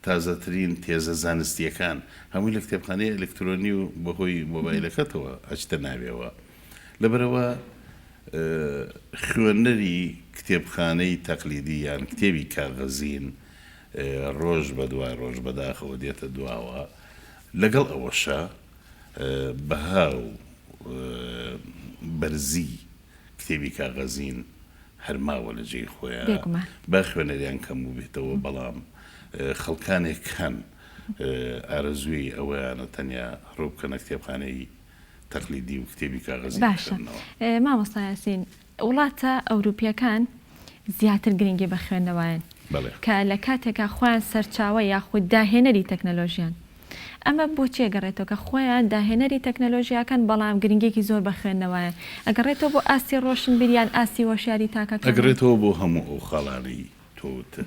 Speaker 5: تازەترین تێزە زانستییەکان هەمووی لە کتێبخانەی ئەلکترۆنی و بەهۆی مۆبایلەکەتەوە ئەچتە ناوێوە. لەبەرئەوە خوێنەری کتێبخانەی تەقلیدی یان کتێبی کاغەزین ڕۆژ بە دوای ڕۆژ بەداخەوە دێتە دواوە. لەگەڵ ئەوەشا بەها و بەرزی کتێبی کاغەزین هەر ماوە لە جێی خۆیا،
Speaker 1: بێگومان.
Speaker 5: با خوێنەریان کەم بووبێتەوە، بەڵام خەڵکانێک هەن ئارەزووی ئەوەیانە تەنیا ڕوو بکەنە کتێبخانەی تەقلیدی و کتێبی کاغەزی
Speaker 1: باشە
Speaker 5: بخوێننەوە.
Speaker 1: مامۆستا یاسین، وڵاتە ئەوروپییەکان زیاتر گرنگی بە خوێندنەوەیان،
Speaker 5: بەڵێ.
Speaker 1: کە لە کاتێکا خۆیان سەرچاوە یاخود داهێنەری تەکنەلۆژیان. ئەمە بۆچی ئەگەڕێتەوە کە خۆیان داهێنەری تەکنەلۆژیاکەن بەڵام گرنگیەکی زۆر بە خوێندنەوەیان ئەگەڕێتەوە بۆ ئاستی ڕۆشنبیر یان ئاستی هۆشیاری تاکەکان؟
Speaker 5: ئەگەڕێتەوە بۆ هەموو ئەو خاڵانەی تۆ وتت.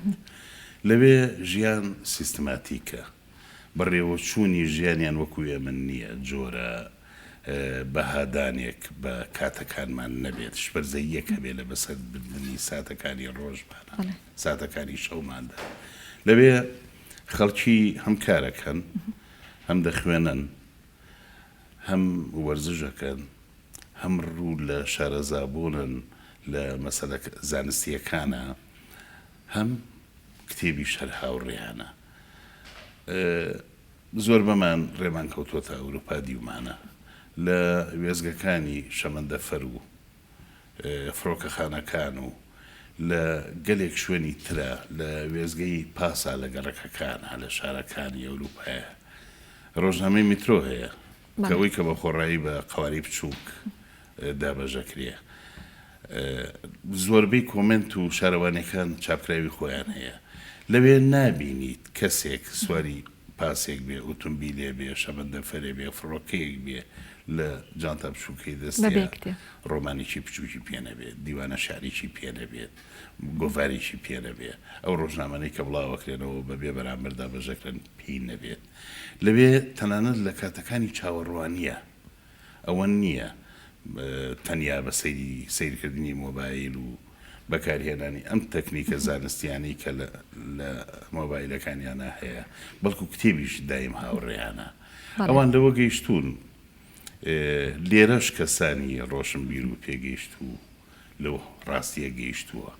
Speaker 5: لەوێ ژیان سیستماتیکە. بەڕێوەچوونی ژیانیان وەکو ئێمە نییە، جۆرە بەهادانێک بە کاتەکانمان نەبێت، شپرزەییەک هەبێت لە بەسەربردنی ساتەکانی ڕۆژمانا، ساتەکانی شەوماندا. لەوێ خەڵکی هەم کارەکەن، هەم دەخوێنن، هەم وەرزش ئەکەن، هەم ڕوو لە شارەزابوونن لە مەسەلە زانستییەکانا، هەم کتێبیش هەر هاوڕێیانە. زۆربەمان ڕێمان کەوتووەتە ئەوروپا دیومانە لە وێستگەکانی شەمەندەفەر و فڕۆکەخانەکان و لە گەلێک شوێنی ترا لە وێستگەی پاسا لە گەڕەکەکانا لە شارەکانی ئەوروپایە ڕۆژنامەی میترۆ هەیە کە ئەوەی کە بە خۆڕایی بە قەوارەی بچووک دابەشدەکرێ. زۆربەی کۆمێنت و شارەوانیەکان چاپکراوی خۆیان هەیە. لەوێ نابینیت کەسێک سواری پاسێک بێ، ئوتومبیلێ بێ، شەمەندەفەرێ بێ، فڕۆکەیەک بێ لە جانتا بچووکەی دەستیا ڕۆمانێکی بچووکی پێ نەبێت، دیوانە شعرێکی پێ نەبێت، گۆڤارێکی پێ نەبێ، ئەو ڕۆژنامانەی کە بڵاوەکرێنەوە بە بێ بەرامبەر دابەشدەکرێن پێی نەبێت. لەوێ تەنانەت لە کاتەکانی چاوەڕوانییە ئەوە نییە تەنیا بە سەیری سەیرکردنی مۆبایل و بەکارهێنانی ئەم تەکنیکە زانستیانەی کە لە مۆبایلەکانیانا هەیە، بەڵکو کتێبیش دایم هاوڕێیانە. ئەوان لەوە گەیشتوون لێرەش کەسانی ڕۆشنبیر و پێگەیشتوو لەو ڕاستییە گەیشتووە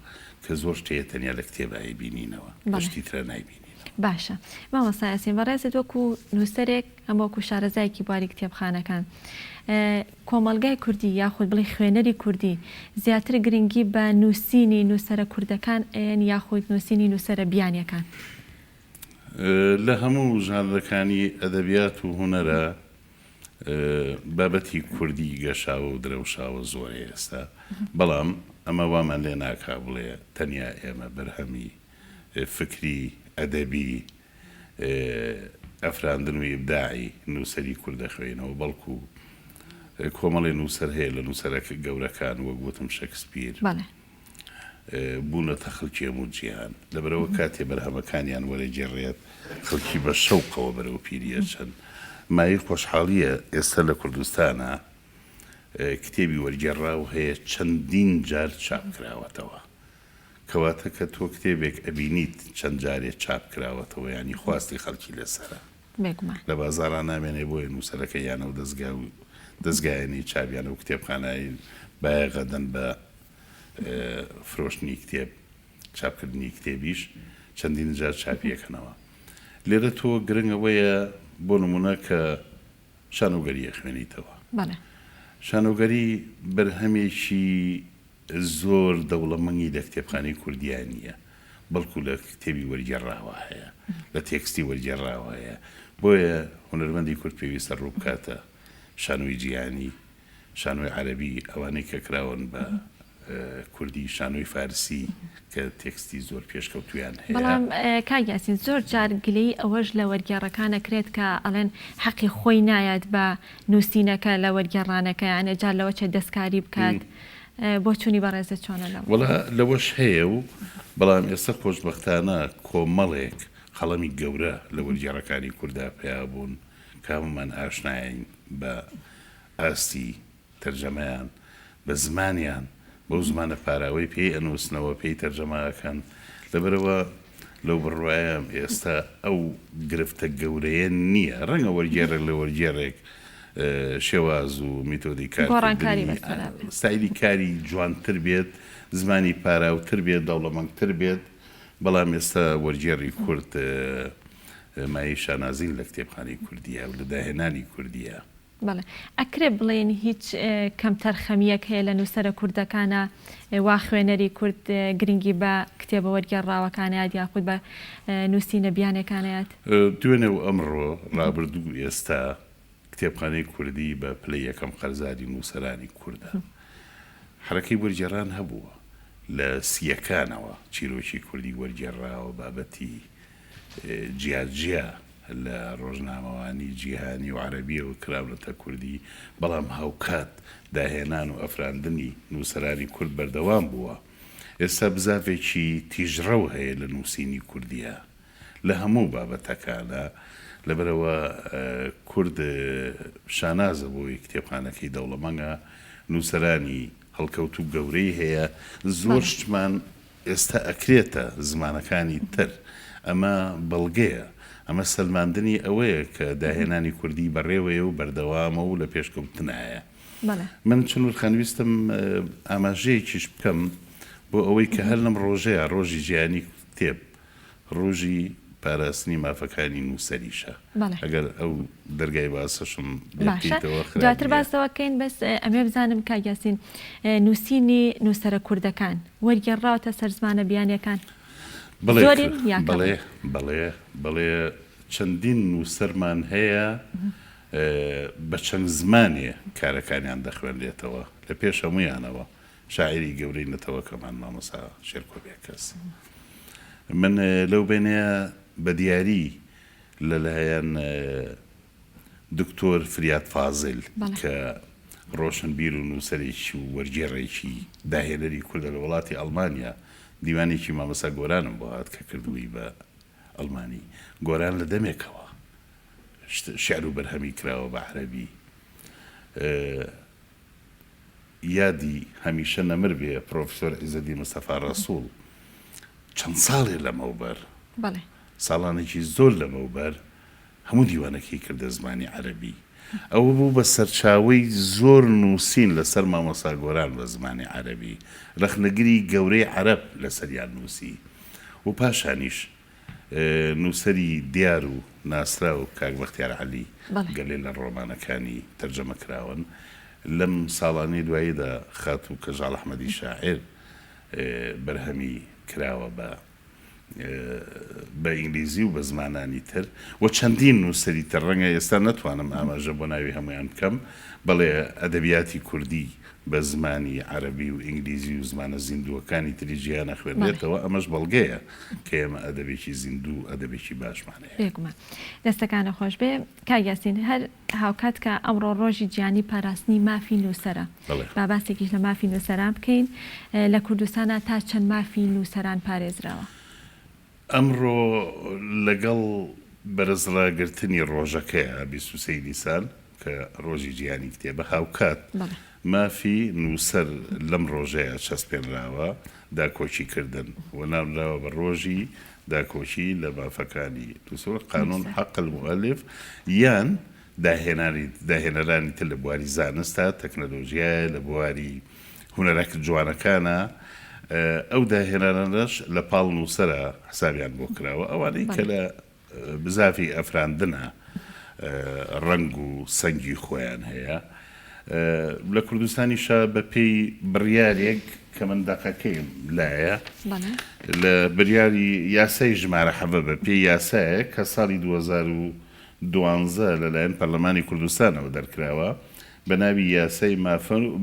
Speaker 5: کە زۆر شت هەیە تەنیا لە کتێبا ئەیبینینەوە، لە شتی ترا نایبینینەوە.
Speaker 1: باشە مامۆستا یاسین بەڕێزت وەکو نووسەرێک هەم وەکو شارەزایەکی بواری کتێبخانەکان کۆمەڵگای کوردی یاخود بڵێی خوێنەری کوردی زیاتر گرنگی بە نووسینی نووسەرە کوردەکان ئەیەن یاخود نووسینی نووسەرە بیانیەکان؟
Speaker 5: لە هەموو ژانرەکانی ئەدەبیات و هونەرا بابەتی کوردی گەشاوە و درەوشاوە زۆرە ئێستا، بەڵام ئەمە وامان لێ ناکا بڵێ تەنیا ئێمە بەرهەمی فکری، ئەدەبی، ئەفراندن و ئیبداعی نووسەری کورد دەخوێینەوە، بەڵکو کۆمەڵێ نووسەر هەیە لە نووسەرە گەورەکان وەک وتم شەکسپیر، بوونەتە خەڵکی هەموو جیهان، لەبەرئەوە کاتێ بەرهەمەکانیان وەرەگێڕێت خەڵکی بە شەوقەوە بەرەو پیری ئەچن. مایەی خۆشحاڵییە ئێستا لە کوردستانا کتێبی وەرگێڕراو هەیە چەندین جار چاپ کراوەتەوە. کەواتە کە تۆ کتێبێک ئەبینیت چەند جارێ چاپ کراوەتەوە یانی خواستی خەڵکی لەسەرە.
Speaker 1: بێگومان.
Speaker 5: لە بازاڕا نامێنێ بۆیە نووسەرەکە یان ئەو دەزگا و دەزگایانەی چاپ یان ئەو کتێبخانەی بایەخ ئەدەن بە فرۆشتنی کتێب چاپکردنی کتێبیش چەندین جار چاپی ئەکەنەوە لێرە تۆ گرنگ ئەوەیە بۆ نمونە کە شانۆگەری ئەخوێنیتەوە
Speaker 1: بەڵێ.
Speaker 5: شانۆگەری بەرهەمێکی زۆر دەوڵەمەنگی لە کتێبخانەی کوردیا نییە، بەڵکو لە کتێبی وەرگێڕراوە هەیە، لە تێکستی وەرگێڕراوە هەیە، بۆیە هونەرمەندی کورد پێویستە ڕوو بکاتە شانۆی جیهانی، شانۆی عەرەبی، ئەوانەی کە کراون بە کوردی، شانۆی فارسی کە تێکستی زۆر پێشکەوتوویان هەیە.
Speaker 1: بەڵام کاک یاسین زۆر جار گلەیی ئەوەش لە وەرگێڕەکان ئەکرێت کە ئەڵێن حەقی خۆی نایات بە نووسینەکە لە وەرگێڕانەکە یانێ جار لەوە چێت دەستکاری بکات بۆچوونی بەڕێزت چۆنە لەم
Speaker 5: وەڵا لەوەش هەیە و بەڵام ئێستا خۆشبەختانە کۆمەڵێک قەڵەمی گەورە لە وەرگێڕەکانی کوردا پەیا بوون کە هەموومان ئاشناین بە ئاستی تەرجەمەیان بە زمانیان بەو زمانە پاراوەی پێی ئەنووسنەوە پێی تەرجەمە ئەکەن لەبەرئەوە لەو بڕوایەم ئێستا ئەو گرفتە گەورەیە نییە ڕەنگە وەرگێڕێک لە وەرگێڕێک شێواز و میتۆدی
Speaker 1: گۆڕانکاری
Speaker 5: کارکردنی
Speaker 1: بەسەرا بێت.
Speaker 5: ستایلی کاری جوانتر بێت زمانی پاراوتر بێت دەوڵەمەندتر بێت بەڵام ئێستا وەرگێڕی کورد مایەی شانازین لە کتێبخانەی کوردییە و لە داهێنانی کوردییە.
Speaker 1: بەڵێ. ئەکرێ بڵێین هیچ کەمتەرخەمییەک هەیە لە نووسەرە کوردەکانا وا خوێنەری کورد گرنگی بە کتێبە وەرگێڕراوەکانەیات یاخود بە نووسینە بیانێکانەیات؟
Speaker 5: دوێنێ و ئەمڕۆ، ڕابردوو و ئێستا، کتێبخانەی کوردی بە پلەی یەکەم قەرزاری نووسەرانی کوردە. حەرەکەی وەرگێڕان هەبووە. لە سییەکانەوە چیرۆکی کوردی وەرگێڕراوە، بابەتی جیا جیا لە ڕۆژنامەوانی جیهانی و عەرەبییەوە کراونەتە کوردی، بەڵام هاوکات داهێنان و ئەفراندنی نووسەرانی کورد بەردەوام بووە. ئێستا بزاڤێکی تیژڕەو هەیە لە نووسینی کوردییا لە هەموو بابەتەکانا، لەبەرئەوە کورد شانازە بۆی کتێبخانەکەی دەوڵەمەنگە، نووسەرانی هەڵکەوتوو گەورەی هەیە، زۆر شتمان ئێستا ئەکرێتە زمانەکانی تر ئەمە بەڵگەیە، ئەمە سەلماندنی ئەوەیە کە داهێنانی کوردی بەڕێوەیە و بەردەوامە و لە پێشکەوتنایە. من چنور خان ویستم ئاماژەیەکیش بکەم بۆ ئەوەی کە هەر لەم ڕۆژەیا ڕۆژی جیهانی کتێب ڕۆژی پاراستنی مافەکانی نووسەریشە. ئەگەر ئەو دەرگای باسەشم لێ
Speaker 1: باشە
Speaker 5: بکەیتەوە خراپ
Speaker 1: دواتر
Speaker 5: نییە.
Speaker 1: باس لەوە کەین بەس ئەمەوێ بزانم کاک یاسین نووسینی نووسەرە کوردەکان وەرگێڕراوەتە سەر زمانە بیانیەکان
Speaker 5: بەڵێ
Speaker 1: زۆرین یا کەمن؟
Speaker 5: بەڵێ بەڵێ بەڵێ چەندین نووسەرمان هەیە بە چەند زمانێ کارەکانیان دەخوێنرێتەوە لە پێش هەموویانەوە شاعیری گەورەی نەتەوەکەمان مامۆستا شێرکۆ بێکەس من لەو بەینەیا بە دیاری لە لایەن دکتۆر فریاد فازل کە ڕۆشنبیر و نووسەرێکی و وەرگێڕێکی داهێنەری کوردە لە وڵاتی ئەڵمانیا دیوانێکی مامۆستا گۆرانم بۆ هات کە کردووی بە ئەڵمانی گۆران لە دەمێکەوە شعر و بەرهەمی کراوە بە عەرەبی یادی هەمیشە نەمر بێ پرۆفیسۆر عیزەدین مستەفا ڕەسوڵ چەند ساڵێ لەمەوبەر
Speaker 1: بەڵێ.
Speaker 5: ساڵانێکی زۆر لەمەوبەر هەموو دیوانەکەی کردە زمانی عەرەبی ئەوە بوو بە سەرچاوەی زۆر نووسین لەسەر مامۆستا گۆران بە زمانی عەرەبی ڕەخنەگری گەورەی عەرەب لەسەریان نووسی و پاشانیش نووسەری دیار و ناسراو کاک بەختیار عەلی گەلێ لە ڕۆمانەکانی تەرجەمە کراون. لەم ساڵانەی دواییدا خاتوو کەژاڵ ئەحمەدی شاعیر بەرهەمی کراوە بە بە ئینگلیزی و بە زمانانی تر و چەندین نووسەری تر ڕەنگە ئێستا نەتوانم ئاماژە بۆ ناوی هەموویان بکەم بەڵێ ئەدەبیاتی کوردی بە زمانی عەرەبی و ئینگلیزی و زمانە زیندووەکانی تری جیهان ئەخوێنرێتەوە، ئەمەش بەڵگەیە کە ئێمە ئەدەبێکی زیندوو و ئەدەبێکی باشمان هەیە.
Speaker 1: بێگومان. دەستەکانت خۆش بێ کاک یاسین. هەر هاوکات کە ئەمڕۆ ڕۆژی جیهانی پاراستنی مافی نووسەرە، با باسێکیش لە مافی نووسەران بکەین. لە کوردستانا تا چەند مافی نووسەران پارێزراوە؟
Speaker 5: ئەمڕۆ لەگەڵ بەرزڕاگرتنی ڕۆژەکەیا، 23 ی نیسان، کە ڕۆژی جیهانی کتێبە، هاوکات. مافی نووسەر لەم ڕۆژەیا چەسپێنراوە، داکۆکی کردن، و ناونراوە بە ڕۆژی داکۆکی لە مافەکانی نووسەر، قانون حق المؤلف، یان داهێنانی داهێنەرانی تر لە بواری زانستا، تەکنەلۆژیایە، لە بواری هونەرە جوانەکانە، ئەو داهێنانانەش لە پاڵ نووسەرا حسابیان بۆ کراوە، ئەوانەی کە لە بزاڤی ئەفراندنە ڕەنگ و سەنگی خۆیان هەیە. لە کوردستانیشا بە پێی بڕیارێک کە من دەقەکەیم لایە، لە بریاری یاسای ژمارە حەڤە بە پێی یاسایەک کە ساڵی 2012 لەلایەن پەرلەمانی کوردستانەوە دەرکراوە بە ناوی یاسای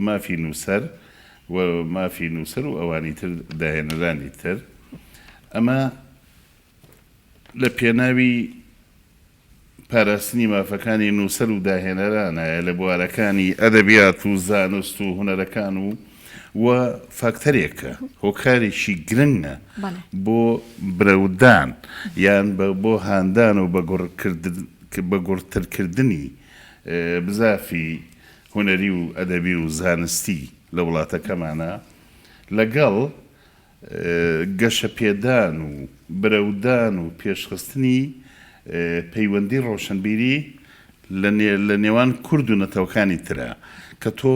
Speaker 5: مافی نووسەر و مافی نووسەر و ئەوانی تر داهێنەرانی تر ئەمە لە پێناوی پاراستنی مافەکانی نووسەر و داهێنەرانایە لە بوارەکانی ئەدەبیات و زانست و هونەرەکان و و فاکتەرێکە، هۆکارێکی گرنگە بۆ برەودان یان بۆ هاندان و بەگوڕترکردنی بزافی هونەری و ئەدەبی و زانستی لە وڵاتەکەمانا لەگەڵ گەشەپێدان و برەودان و پێشخستنی پەیوەندی ڕۆشنبیری لە نێوان کورد و نەتەوەکانی ترا کە تۆ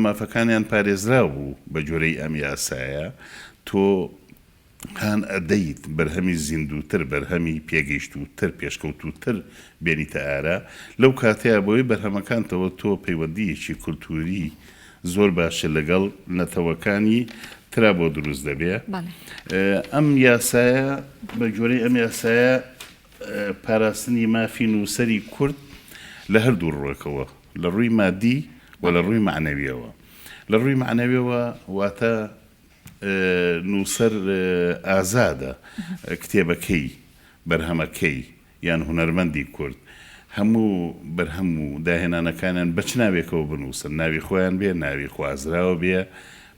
Speaker 5: مافەکانیان پارێزراو بوو بە گوێرەی ئەم یاسایە تۆ هان ئەدەیت بەرهەمی زیندووتر بەرهەمی پێگەیشتووتر پێشکەوتووتر بێنیتە ئارا لەو کاتەیا بۆی بەرهەمەکانتەوە تۆ پەیوەندییەکی کولتووری زۆر باشە لەگەڵ نەتەوەکانی ترا بۆ دروست دەبێ ئەم یاسایە بە گوێرەی ئەم یاسایە پاراستنی مافی نووسەری کورد لە هەردوو ڕووەکەوە لە ڕووی مادی و لە ڕووی معنەویەوە لە ڕووی معنەویەوە واتە نووسەر ئازادە کتێبەکەی بەرهەمەکەی یان هونەرمەندی کورد هەموو بەرهەم و داهێنانەکانیان بە چ ناوێکەوە بنووسن، ناوی خۆیان بێ، ناوی خوازراو بێ،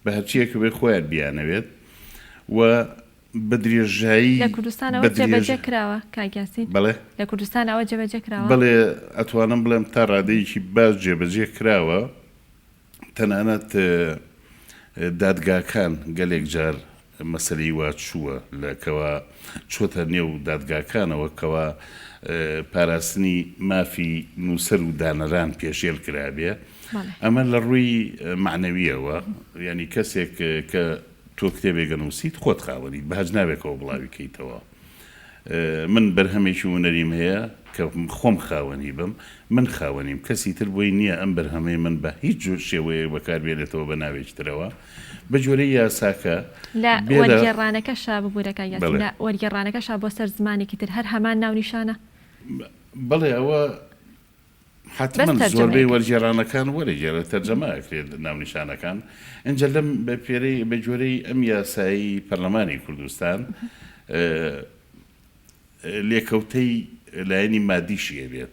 Speaker 5: بە هەرچییەک بێ خۆیان بیانەوێت و بە درێژایی
Speaker 1: لە کوردستان ئەوە
Speaker 5: بە درێژ
Speaker 1: جێبەجێ کراوە کاک یاسین؟
Speaker 5: بەڵێ؟
Speaker 1: لە کوردستان ئەوە جێبەجێ کراوە؟
Speaker 5: بەڵێ ئەتوانم بڵێم تا ڕادەیەکی باش جێبەجێ کراوە. تەنانەت دادگاکان گەلێک جار مەسەلەی وا چووە لە کەوا چۆتە نێو دادگاکانەوە کەوا پاراستنی مافی نووسەر و دانەران پێشێل کرابێ ئەمە لە ڕووی مەعنەویەوە یانی کەسێک کە تۆ کتێبێک ئەنووسیت خۆت خاوەنیت بە هەچ ناوێکەوە بڵاوی کەیتەوە من بەرهەمێکی هونەریم هەیە کە خۆم خاوەنی بم، من خاوەنیم، کەسی تر بۆی نییە ئەم بەرهەمەی من بە هیچ جۆر شێوەیەک بەکار بێنێتەوە بە ناوێکی ترەوە، بە گوێرەی یاساکە
Speaker 1: لە
Speaker 5: بێ لە.
Speaker 1: وەرگێڕانەکەشا، ببورە کاک یاسین،
Speaker 5: بەڵێ.
Speaker 1: لە وەرگێڕانەکەشا بۆ سەر زمانێکی تر هەر هەمان ناونیشانە؟
Speaker 5: بەڵێ ئەوە
Speaker 1: بەس
Speaker 5: حەتمەن زۆربەی
Speaker 1: تەرجەمەیەکە.
Speaker 5: وەرگێڕانەکان وەرەگێڕێت تەرجەمە ئەکرێت ناونیشانەکان ئینجا لەم بە پێرەی بە گوێرەی ئەم یاسایەی پەرلەمانی کوردستان لێکەوتەی لایەنی مادیشی ئەبێت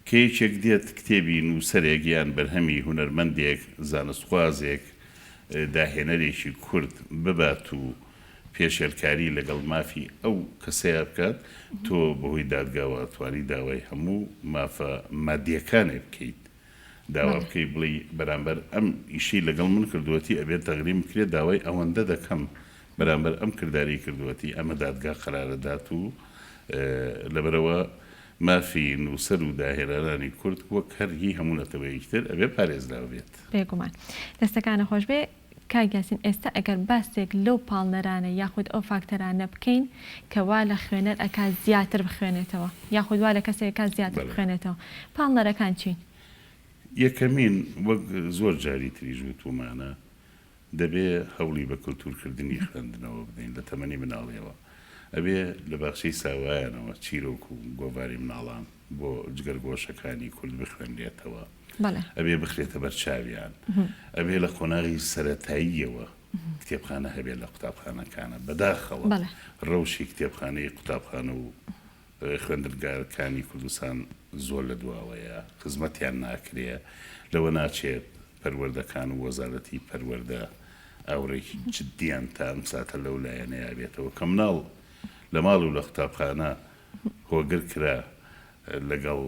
Speaker 5: کە یەکێک دێت کتێبی نووسەرێک یان بەرهەمی هونەرمەندێک زانستخوازێک داهێنەرێکی کورد ببات و پێشێلکاری لەگەڵ مافی ئەو کەسەیا بکات، تۆ بەهۆی دادگاوە ئەتوانی داوای هەموو مافە مادیەکانێ بکەیت، داوا بکەی بڵێی بەرامبەر ئەم ئیشەی لەگەڵ من کردووەتی ئەبێت تەغریم بکرێت، داوای ئەوەندە دەکەم بەرامبەر ئەم کردارەی کردووەتی، ئەمە دادگا قەرارەدات و لەبەرئەوە مافی نووسەر و داهێنەرانی کورد وەک هەر هی هەموو نەتەوەیەکی تر ئەبێ پارێزراو بێت.
Speaker 1: بێگومان. دەستەکانت خۆش بێ. کاک یاسین ئێستا ئەگەر باسێک لەو پاڵنەرانە یاخود ئەو فاکتەرانە بکەین کە وا لە خوێنەر ئەکات زیاتر بخوێنێتەوە یاخود وا لە کەسێک ئەکات زیاتر
Speaker 5: بەڵێ.
Speaker 1: بخوێنێتەوە پاڵنەرەکان چین؟
Speaker 5: یەکەمین وەک زۆر جاری تریش وتوومانە دەبێ هەوڵی بە کلتوورکردنی خوێندنەوە بدەین لە تەمەنی مناڵیەوە ئەبێ لە باخچەی ساوایانەوە چیرۆک و گۆڤاری مناڵان بۆ جگەرگۆشەکانی کورد بخوێنرێتەوە. ئەبێ بخرێتە بەر چاویان، ئەبێ لە قۆناغی سەرەتاییەوە کتێبخانە هەبێت لە قوتابخانەکانە، بەداخەوە ڕەوشی کتێبخانەی قوتابخانە و خوێندنگاکانی کوردستان زۆر لە دواوەیە، خزمەتیان ناکرێ، لەوە ناچێت پەروەردەکان و وەزارەتی پەروەردە ئاوڕێکی جدیان تا ئەم ساتە لەو لایەنەیا بێتەوە کە مناڵ لە ماڵ و لە قوتابخانە هۆگر کرا لەگەڵ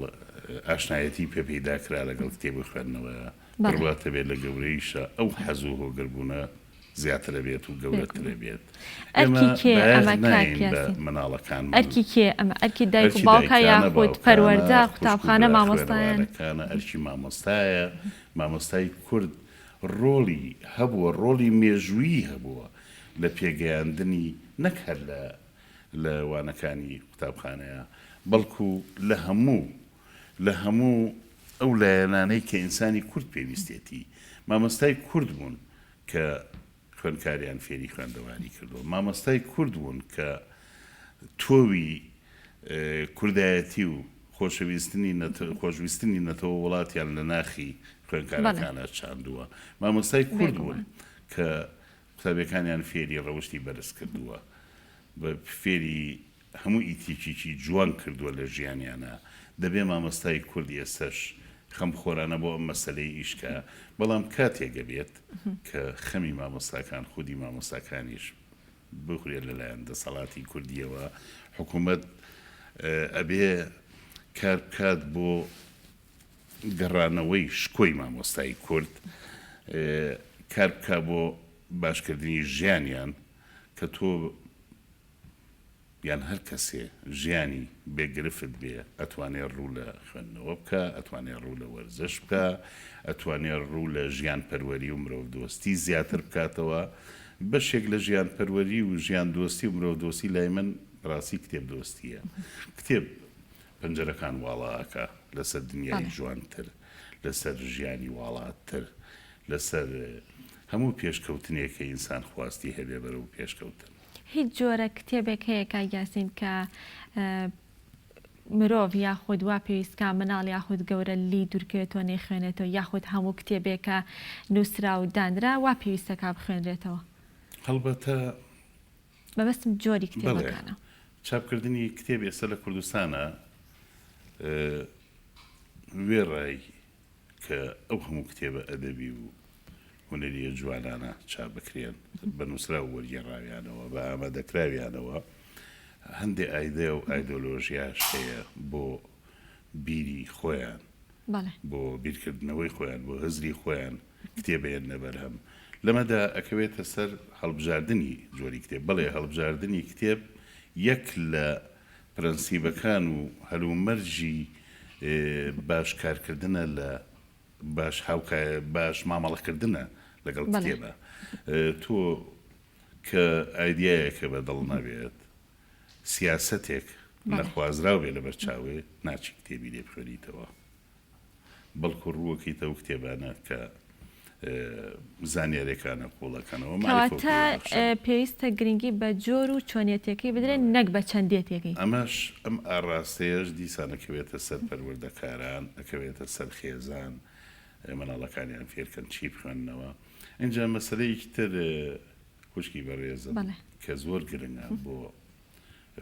Speaker 5: ئاشنایەتی پێ پەیدا کرا لەگەڵ کتێب و خوێندنەوە. بڕوات هەبێت لە گەورەییشا ئەو حەز و هۆگربوونە زیاتر ئەبێت و گەورەتر ئەبێت. ئێمە
Speaker 1: ئەرکی کێیە
Speaker 5: بایەخ
Speaker 1: ئەمە کاک
Speaker 5: نایەین بە
Speaker 1: یاسین؟
Speaker 5: مناڵەکانمان.
Speaker 1: ئەرکی کێیە ئەمە؟ ئەرکی دایک و
Speaker 5: ئەرکی
Speaker 1: باوکە
Speaker 5: دایکانە،
Speaker 1: یاخود
Speaker 5: باوکانە،
Speaker 1: پەروەردە،
Speaker 5: خوشک و
Speaker 1: قوتابخانە،
Speaker 5: برا
Speaker 1: مامۆستایان؟
Speaker 5: خوێنەوارەکانە، ئەرکی مامۆستایە، مامۆستای کورد ڕۆڵی هەبووە، ڕۆڵی مێژوویی هەبووە لە پێگەیاندنی نەک هەر لە لە وانەکانی قوتابخانەیا بەڵکو لە هەموو لە هەموو ئەو لایەنانەی کە ئینسانی کورد پێویستێتی. مامۆستای کورد بوون کە خوێندکاریان فێری خوێندەواری کردووە. مامۆستای کورد بوون کە تۆوی کوردایەتی و خۆشەویستنی خۆشویستنی نەتەوە وڵاتیان لە ناخی خوێندکارەکانا چاندووە. مامۆستای کورد بوون کە قوتابیەکانیان فێری ڕەوشتی بەرز کردووە، فێری هەموو ئیتیکیکی جوان کردووە لە ژیانیانا، دەبێ مامۆستای کورد ئێستەش خەمخۆرانە بۆ ئەم مەسەلەی ئیش کا، بەڵام کاتێک ئەبێت کە خەمی مامۆستاکان خودی مامۆستاکانیش بخورێت لەلایەن دەسەڵاتی کوردیەوە، حکوومەت ئەبێ کار بکات بۆ گەڕانەوەی شکۆی مامۆستای کورد، کار بکا بۆ باشکردنی ژیانیان، کە تۆ یان هەر کەسێ ژیانی بێ گرفت بێ ئەتوانێ ڕوو لە خوێندنەوە بکا، ئەتوانێ ڕوو لە وەرزش بکا، ئەتوانێ ڕوو لە ژیان پەروەری و مرۆڤ دۆستی زیاتر بکاتەوە. بەشێک لە ژیان پەروەری و ژیان دۆستی و مرۆڤ دۆستی لای من بەڕاستی کتێب دۆستییە. کتێب پەنجەرەکان واڵا ئەکا لەسەر دنیای جوانتر، لەسەر ژیانی واڵاتر، لەسەر هەموو پێشکەوتنێک کە ئینسان خواستی هەبێ بەرەو پێشکەوتن.
Speaker 1: هیچ جۆرە کتێبێک هەیە کاک یاسین کە مرۆڤ یاخود وا پێویست کا مناڵ یاخود گەورە لی دوورکەوێتەوە نەیخوێنێتەوە یاخود هەموو کتێبێکە نووسرا و دانرا وا پێویستە کا بخوێنرێتەوە؟
Speaker 5: هەڵبەتە
Speaker 1: مەبەستم جۆری
Speaker 5: بەڵێ
Speaker 1: کتێبەکانە.
Speaker 5: چاپکردنی کتێب ئێستا لە کوردستانا وێڕای کە ئەو هەموو کتێبە ئەدەبی و هونەرییە جوانانە چاپ بکرێن، بە نووسراو و وەرگێڕاویانەوە، بە ئامادەکراویانەوە، هەندێ ئایدیا و ئایدۆلۆژیاش هەیە بۆ بیری خۆیان، بۆ بیرکردنەوەی خۆیان، بۆ هزری خۆیان کتێب ئەیەننە بەرهەم. لەمەدا ئەکەوێتە سەر هەڵبژاردنی جۆری کتێب. بەڵێ هەڵبژاردنی کتێب یەک لە پرەنسیبەکان و هەلومەرجی باش کارکردنە لە باش هاوکا باش مامەڵەکردنە لەگەڵ کتێبە. تۆ کە ئایدیایەکە بە دڵ نەبێت، سیاسەتێک نەخوازراو بێ لەبەر چاوێ، ناچی کتێبی لێ بخوێنیتەوە. بەڵکو ڕووەکەیتە ئەو کتێبانە کە زانیاریەکانە قوڵەکەنەوە
Speaker 1: کەواتە پێویستە گرنگی بە جۆر و چۆنیەتەکەی بدرێت نەک بە چەندێتەکەی.
Speaker 5: ئەمەش ئەم ئاڕاستەیەش دیسان ئەکەوێتە سەر پەروەردەکاران، ئەکەوێتە سەر خێزان مناڵەکانیان فێرکەن چی بخوێننەوە. ئینجا مەسەلەیەکی تر خوشکی بەڕێزم کە زۆر گرنگە بۆ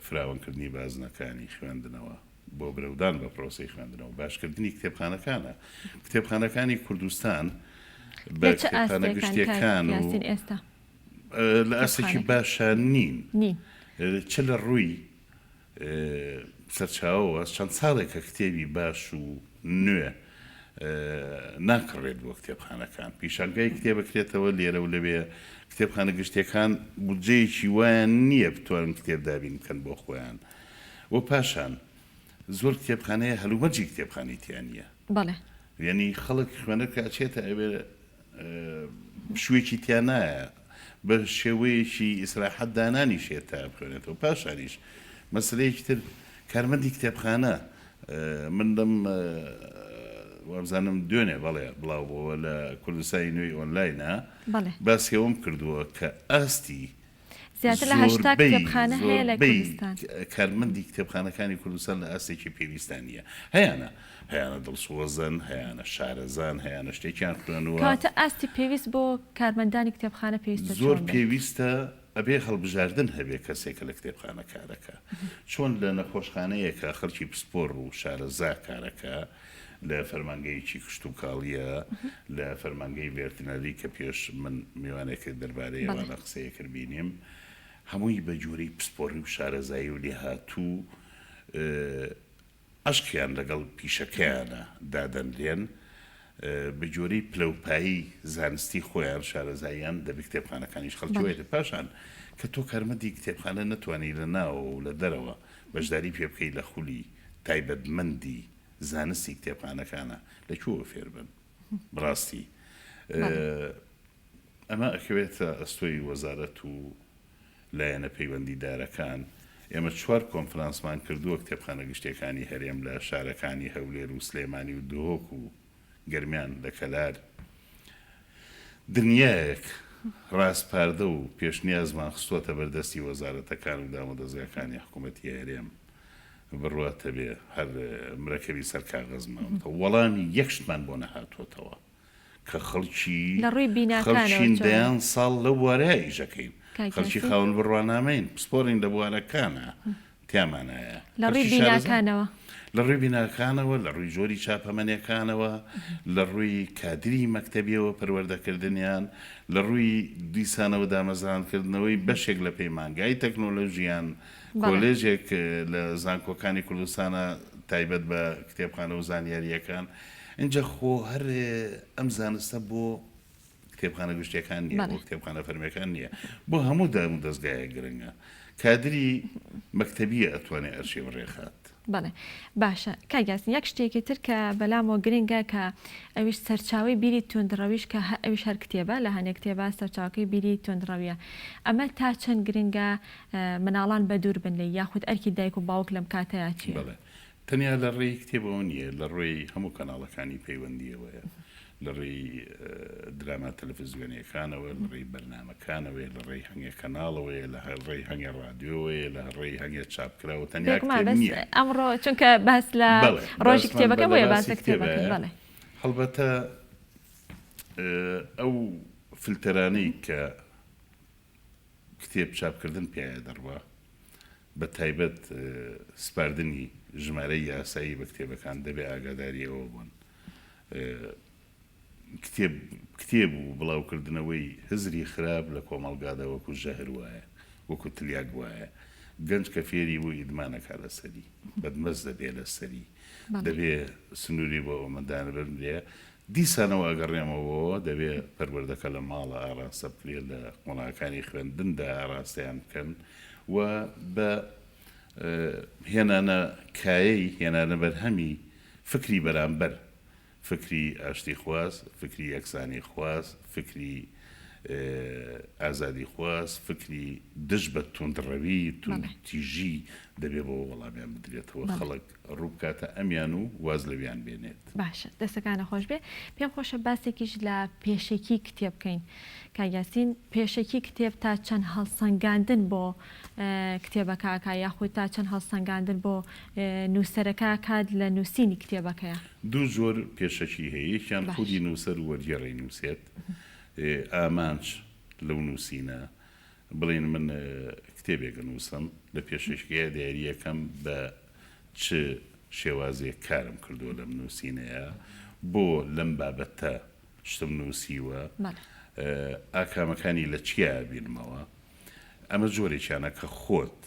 Speaker 5: فراوانکردنی بازنەکانی خوێندنەوە بۆ برەودان بە پرۆسەی خوێندنەوە، باشکردنی کتێبخانەکانە. کتێبخانەکانی کوردستان بە
Speaker 1: لە چ
Speaker 5: کتێبخانە
Speaker 1: ئاستێکان کاک
Speaker 5: گشتییەکان و
Speaker 1: یاسین ئێستا
Speaker 5: لە ئاستێکی
Speaker 1: کتێبخانەکان؟
Speaker 5: باشا نین.
Speaker 1: نین.
Speaker 5: چ لە ڕووی سەرچاوەوە چەند ساڵێکە کتێبی باش و نوێ ناکڕێت بۆ کتێبخانەکان، پیشانگای کتێب ئەکرێتەوە لێرە و لەوێ، کتێبخانە گشتیەکان بودجەیەکی وایان نییە بتوانن کتێب دابین بکەن بۆ خۆیان و پاشان زۆر کتێبخانەیە هەلومەرجی کتێبخانەی تیا نییە.
Speaker 1: بەڵێ.
Speaker 5: یەنی خەڵک خوێنەر کە ئەچێتە ئەوێ پشوویەکی تیا نایە، بە شێوەیەکی ئیسراحەت دانانیشێت تا بخوێنێتەوە. پاشانیش مەسەلەیەکی تر کارمەندی کتێبخانە من لەم وابزانم دوێنێ بەڵێ بڵاو بۆوە لە کوردستانی نوێی ئۆنلاینە باسی ئەوەم کردووە کە ئاستی
Speaker 1: زیاتر لە 80 کتێبخانە هەیە لە کوردستان.
Speaker 5: کارمەندی کتێبخانەکانی کوردستان لە ئاستێکی پێویستدا نییە. هەیانە، هەیانە دڵسۆزن، هەیانە شارەزان، هەیانە شتێکیان خوێنووە.
Speaker 1: کەواتە ئاستی پێویست بۆ کارمەندانی کتێبخانە پێویستە چۆن
Speaker 5: زۆر
Speaker 1: بێت؟
Speaker 5: پێویستە، ئەبێ هەڵبژاردن هەبێ کەسێک کە لە کتێبخانە کارەکا. چۆن لە نەخۆشخانەیەکا خەڵکی پسپۆڕ و شارەزا کارەکا، لە فەرمانگەیەکی کشتوکاڵییە، لە فەرمانگەی ڤێرتنەری کە پێش من میوانێکت دەربارەی ئەوانە قسەیە کرد بینیم، هەمووی بە جۆرەی پسپۆڕی و شارەزایی و لێهاتوو عەشقیان لەگەڵ پیشەکەیانە دادەنرێن. بە گوێرەی پلەوپایی زانستی خۆیان شارەزاییان دەبێ کتێبخانەکانیش خەڵکی وای پاشان کە تۆ کارمەندی کتێبخانە نەتوانی لە ناوەوە و لە دەرەوە بەشداری پێ بکەی لە خولی تایبەتمەندی زانستی کتێبخانەکانە لە کوێوە فێر بن بڕاستی ئەمە ئەکەوێتە ئەستۆی وەزارەت و لایەنە پەیوەندیدارەکان، ئێمە چوار کۆنفرانسمان کردووە کتێبخانە گشتیەکانی هەرێم لە شارەکانی هەولێر و سلێمانی و دهۆک و گەرمیان لە کەلار دنیایەک ڕاسپاردە و پێشنیازمان خستووەتە بەردەستی وەزارەتەکان و دامودەزگاکانی حکوومەتی هەرێم بڕوات هەبێ هەر مرەکەبی سەر کاغەز ماوەتەوە وەڵامی یەک شتمان بۆ نەهاتووەتەوە. کە خەڵکی
Speaker 1: لە ڕووی بیناکانەوە
Speaker 5: خەڵکین
Speaker 1: چۆنە؟
Speaker 5: دەیان ساڵ لەو بوارەیا ئیش ئەکەین
Speaker 1: کاک
Speaker 5: خەڵکی
Speaker 1: یاسین؟
Speaker 5: خاوەن بڕوانامەین پسپۆڕین لە بوارەکانا تیامانایە
Speaker 1: لە ڕووی
Speaker 5: خەڵکی شارەزاین
Speaker 1: بیناکانەوە؟
Speaker 5: لە ڕووی بیناکانەوە لە ڕووی جۆری چاپەمەنیەکانەوە لە ڕووی کادری مەکتەبیەوە پەروەردەکردنیان لە ڕووی دیسانەوە دامەزراندکردنەوەی بەشێک لە پەیمانگای تەکنۆلۆژیان
Speaker 1: بەڵێ.
Speaker 5: کۆلێژێک لە زانکۆکانی کوردستانە تایبەت بە کتێبخانە و زانیارییەکان ئینجا خۆ هەر ئەم زانستە بۆ کتێبخانە گشتیەکان نییە، بۆ کتێبخانە فەرمیەکان نییە، بۆ هەموو دام و دەزگایەک گرنگە. کادری مەکتەبیە ئەتوانێ ئەرشیڤ ڕێکخات.
Speaker 1: بەڵێ باشە کاک یاسین یەک شتێکی تر کە بەلامەوە گرنگە کە ئەویش سەرچاوەی بیری توندڕەویش کە ئەویش هەر کتێبە لە هەنێ کتێبا سەرچاوەکەی بیری توندڕەویە ئەمە تا چەند گرنگە مناڵان بەدوور بن لێی یاخود ئەرکی دایک و باوک لەم کاتەیا چیە؟
Speaker 5: بەڵێ تەنیا لە ڕێی کتێبەوە نییە، لە ڕێی هەموو کەناڵەکانی پەیوەندییەوەیە، لە ڕێی دراما تەلەفزیۆنییەکانەوە، لە ڕێی بەرنامەکانەوەیە، لە ڕێی هەنگێ کەناڵەوەیە، لە ڕێی هەنگێ ڕادیۆوەیە، لە ڕێی هەنگێ چاپکراوە، تەنیا
Speaker 1: بێگومان
Speaker 5: کتێب
Speaker 1: بەس
Speaker 5: نییە.
Speaker 1: ئەمڕۆ چونکە باس لە
Speaker 5: بەڵێ،
Speaker 1: ڕۆژی
Speaker 5: باسمان
Speaker 1: کتێبەکە
Speaker 5: بە لە
Speaker 1: بۆیە باس
Speaker 5: باسی
Speaker 1: لە کتێبەکەین،
Speaker 5: کتێبایە.
Speaker 1: بەڵێ.
Speaker 5: هەڵبەتە ئەو فلتەرانەی کە کتێب چاپکردن پیایا دەڕوا، بە تایبەت سپاردنی ژمارەی یاسایی بە کتێبەکان دەبێ ئاگاداری ئەوە بن کتێب کتێب و بڵاوکردنەوەی هزری خراپ لە کۆمەڵگادا وەکو ژەهر وایە، وەکو تلیاک وایە. گەنج کە فێری بوو ئیدمان ئەکا لەسەری، بەدمەست دەبێ لەسەری. دەبێ سنووری بۆ ئەمە دانبنرێ. دیسانەوە ئەگەڕێمەوە دەبێ پەروەردەکە لە ماڵە ئاراستە بکرێ، لە قۆناغەکانی خوێندندا ئاراستەیان بکەن و بە هێنانە کایەی، هێنانە بەرهەمی فکری بەرامبەر، فکری ئاشتیخواز، فکری یەکسانیخواز، فکری ئازادیخواز، فکری دژ بە توندڕەوی، توندوتیژی دەبێ بەوە وەڵامیان بدرێتەوە، خەڵک ڕووبکاتە ئەمیان و واز لەویان بێنێت.
Speaker 1: باشە دەستەکانت خۆش بێ پێم خۆشە باسێکیش لە پێشەکی کتێب بکەین کاک یاسین پێشەکی کتێب تا چەند هەڵسەنگاندن بۆ کتێبەکە ئەکا یاخود تا چەند هەڵسەنگاندن بۆ نووسەرەکە ئەکات لە نووسینی کتێبەکەیا؟
Speaker 5: دوو جۆر پێشەکی هەیە یەکیان
Speaker 1: باش.
Speaker 5: خودی نووسەر و وەرگێڕ ئەینووسێت ئامانج لەو نووسینە بڵێین من کتێبێک ئەنووسم، لە پێشەکییا دیارییەکەم بە چ شێوازێک کارم کردووە لەم نووسینەیا، بۆ لەم بابەتە شتم نووسیوە، ئاکامەکانی لە چیا ئەبینمەوە. ئەمە جۆرێکیانە کە خۆت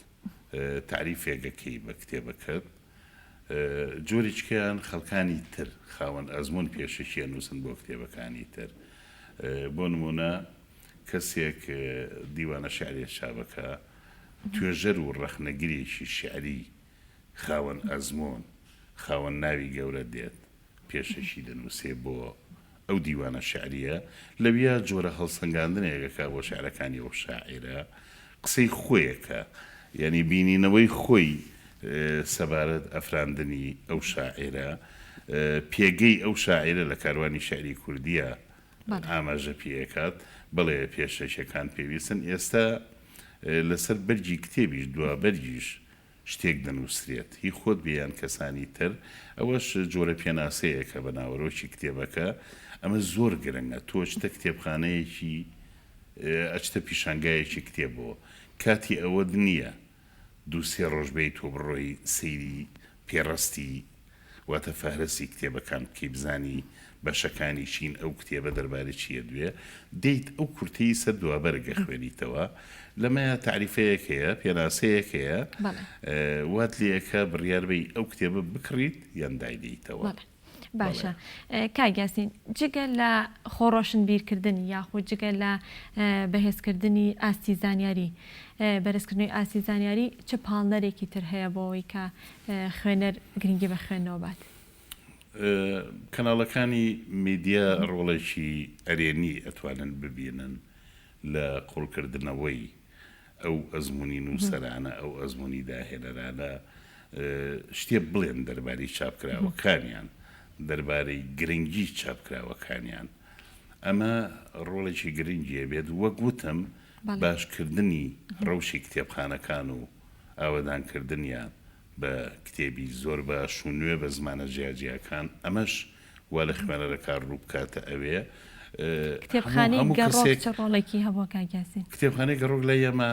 Speaker 5: تاریفێک ئەکەی بە کتێبەکەت. جۆرێکیان خەڵکانی تر خاوەن ئەزموون پێشەکی ئەنووسن بۆ کتێبەکانی تر. بۆ نموونە کەسێک دیوانە شیعرێ چاپەکا، توێژەر و ڕەخنەگرێکی شیعری خاوەن ئەزموون، خاوەن ناوی گەورە دێت پێشەکی دەنووسێ بۆ ئەو دیوانە شیعرییە، لەویا جۆرە هەڵسەنگاندنێک ئەکا بۆ شیعرەکانی ئەو شاعیرە، قسەی خۆیەکە، یانی بینینەوەی خۆی سەبارەت ئەفراندنی ئەو شاعیرە، پێگەی ئەو شاعیرە لە کاروانی شیعری کوردییە ئاماژە پێ ئەکات، بەڵێ پێشەکیەکان پێویستن، ئێستا لەسەر بەرگی کتێبیش دوا بەرگیش شتێک دەنووسرێت هی خۆت بێ یان کەسانی تر، ئەوەش جۆرە پێناسەیەکە بە ناوەرۆکی کتێبەکە، ئەمە زۆر گرنگە، تۆ ئەچیتە کتێبخانەیەکی ئەچیتە پیشانگایەکی کتێبەوە کاتی ئەوەت نییە دوو سێ ڕۆژ بێیت و بڕۆی سەیری پێڕستی واتە فەهرەسی کتێبەکان بکەی بزانی بەشەکانی چین ئەو کتێبە دەربارەی چی ئەدوێ دێیت ئەو کورتەی سەر دوابەرگ ئەخوێنیتەوە لەمەیا تاریفەیەک هەیە پێناسەیەک هەیە
Speaker 1: بەڵێ.
Speaker 5: وات لێ ئەکا بڕیار بەی ئەو کتێبە بکڕیت یان داینێیتەوە.
Speaker 1: بەڵێ. باشە کاک یاسین جگە لە خۆڕۆشنبیرکردن یاخود جگە لە بەهێزکردنی ئاستی زانیاری بەرزکردنەوەی ئاستی زانیاری چ پاڵنەرێکی تر هەیە بۆ ئەوەی کە خوێنەر گرنگی بە خوێندنەوە بات؟
Speaker 5: کەناڵەکانی میدیا ڕۆڵێکی ئەرێنی ئەتوانن ببینن لە قوڵکردنەوەی ئەو ئەزموونی نووسەرانە، ئەو ئەزموونی داهێنەرانە شتێ بڵێن دەربارەی چاپکراوەکانیان، دەربارەی گرنگی چاپکراوەکانیان. ئەمە ڕۆڵێکی گرنگی ئەبێت. وەک وتم باشکردنی ڕەوشی کتێبخانەکان و ئاوەدانکردنیان بە کتێبی زۆر باش و نوێ بە زمانە جیاجیاکان، ئەمەش وا لە خوێنەرەکان ڕوو بکاتە ئەوێ.
Speaker 1: کتێبخانەی
Speaker 5: هەموو
Speaker 1: گەڕۆک
Speaker 5: کەسێک
Speaker 1: چ ڕۆڵێکی هەبووە کاک یاسین؟
Speaker 5: کتێبخانەی گەڕۆک لای ئێمە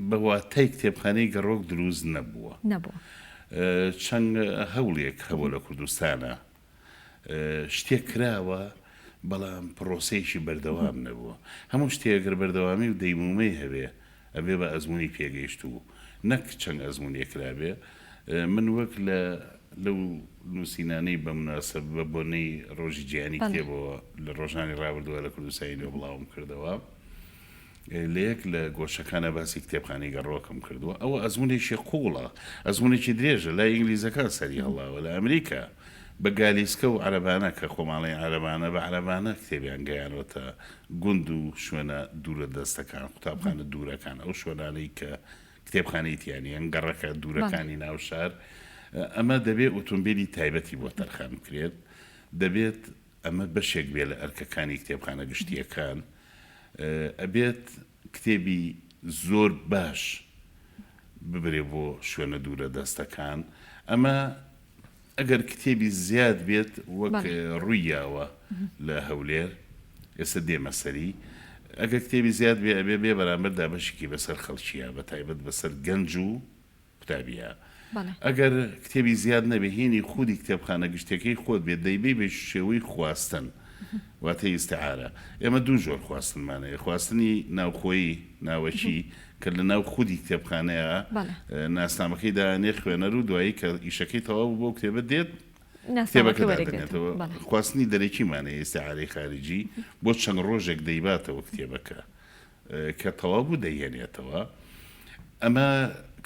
Speaker 5: بە واتای کتێبخانەی گەڕۆک دروست نەبووە.
Speaker 1: نەبووە.
Speaker 5: چەند هەوڵێک هەبووە لە کوردستانا شتێک کراوە بەڵام پڕۆسەیەکی بەردەوام نەبووە. هەموو شتێک گەر بەردەوامی و دەیمومەی هەبێ ئەبێ بە ئەزموونی پێگەیشتوو نەک چەند ئەزموونێک کرابێ. من وەک لە لەو نووسینانەی بە موناسەب بە بۆنەی ڕۆژی جیهانی کتێبەوە لە ڕۆژانی ڕابردووە لە کوردستانی نوێ بڵاوم کردەوە لە یەک لە گۆشەکانە باسی کتێبخانەی گەڕۆکم کردووە ئەوە ئەزموونێکی قووڵە ئەزموونێکی درێژە لای ئینگلیزەکان سەری هەڵاوە لە ئەمریکا بە گالیسکە و عەرەبانە کە خۆماڵی عەرەبانە بە عەرەبانە کتێبیان گەیانوەتە گوند و شوێنە دوورە دەستەکان، قوتابخانە دوورەکان، ئەو شوێنانەی کە کتێبخانەی تیا نییە، گەڕەکە دوورەکانی ناو شار، ئەمە دەبێت ئۆتۆمبیلی تایبەتی بۆ تەرخان بکرێت، دەبێت ئەمە بەشێک بێت لە ئەرکەکانی کتێبخانە گشتییەکان، ئەبێت کتێبی زۆر باش ببرێ بۆ شوێنە دوورە دەستەکان، ئەمە ئەگەر کتێبی زیاد بێت وەک ڕووی یاوە لە هەولێر ئێستا دێمە سەری ئەگەر کتێبی زیاد بێ ئەبێ بێ بەرامبەر دابەشیکی بەسەر خەڵکیە بە تایبەت بەسەر گەنج و قوتابیە ئەگەر کتێبی زیاد نەبێ هینی خودی کتێبخانە گشتەکەی خۆت بێت دەیبەی بە شێوەی خواستن واتە ئیستعارە. ئێمە دوو جۆر خواستنمان هەیە، خواستنی ناوخۆیی، ناوەکی، کە لە ناو خودی کتێبخانەیە ناسنامەکەی دائەنێ خوێنەر و دوایی کە ئیشەکەی تەواو بوو بەو کتێبە دێت کتێبەکە دادەنێتەوە. خواستنی دەرەکیمان هەیە، ئیستعارەی خاریجی، بۆ چەند ڕۆژێک دەیباتەوە کتێبەکە. کە تەواو بوو دەیهێنێتەوە. ئەمە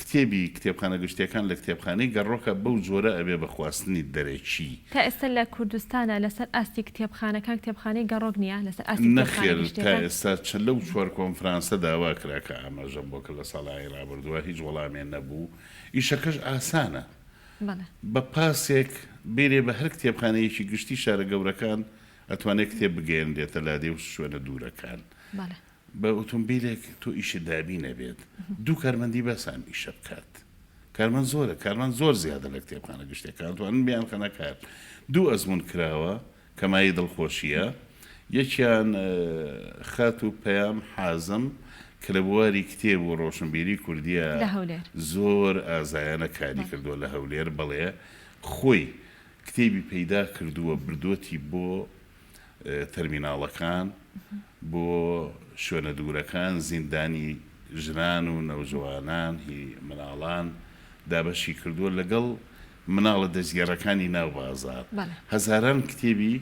Speaker 5: کتێبی کتێبخانە گشتیەکان لە کتێبخانەی گەڕۆکە بەو جۆرە ئەبێ بە خواستنی دەرەکی.
Speaker 1: تا ئێستا لە کوردستانا لەسەر ئاستی کتێبخانەکان کتێبخانەی گەڕۆک نییە لەسەر ئاستی کتێبخانە
Speaker 5: نەخێر تا
Speaker 1: گشتیەکان؟
Speaker 5: ئێستا چ لەو چوار کۆنفرانسە داوا کرا کە ئاماژەم بۆ کرد لە ساڵانی ڕابردووە هیچ وەڵامێ نەبوو. ئیشەکەش ئاسانە.
Speaker 1: بەڵێ.
Speaker 5: بە پاسێک بێرێ بە هەر کتێبخانەیەکی گشتی شارە گەورەکان ئەتوانێت کتێب بگەیەنرێتە لادێ و شوێنە دوورەکان. بە ئۆتۆمبیلێک تۆ ئیشت دابین ئەبێت. دوو کارمەندی بەسە ئەم ئیشە بکات. کارمەند زۆرە، کارمەند زۆر زیادە لە کتێبخانە گشتیەکان ئەتوانن بیانخەنە کار. دوو ئەزموون کراوە کە مایەی دڵخۆشییە. یەکیان خاتوو پەیام حازم کە لە بواری کتێب و ڕۆشنبیری کوردییە زۆر ئازایانە کاری کردووە لە هەولێر، بەڵێ خۆی کتێبی پەیدا کردووە بردۆتی بۆ تەرمیناڵەکان، بۆ شوێنە دوورەکان، زیندانی ژنان و نەوجەوانان هی مناڵان دابەشی کردووە لەگەڵ مناڵە دەستگێڕەکانی ناو بازاڕ هەزاران کتێبی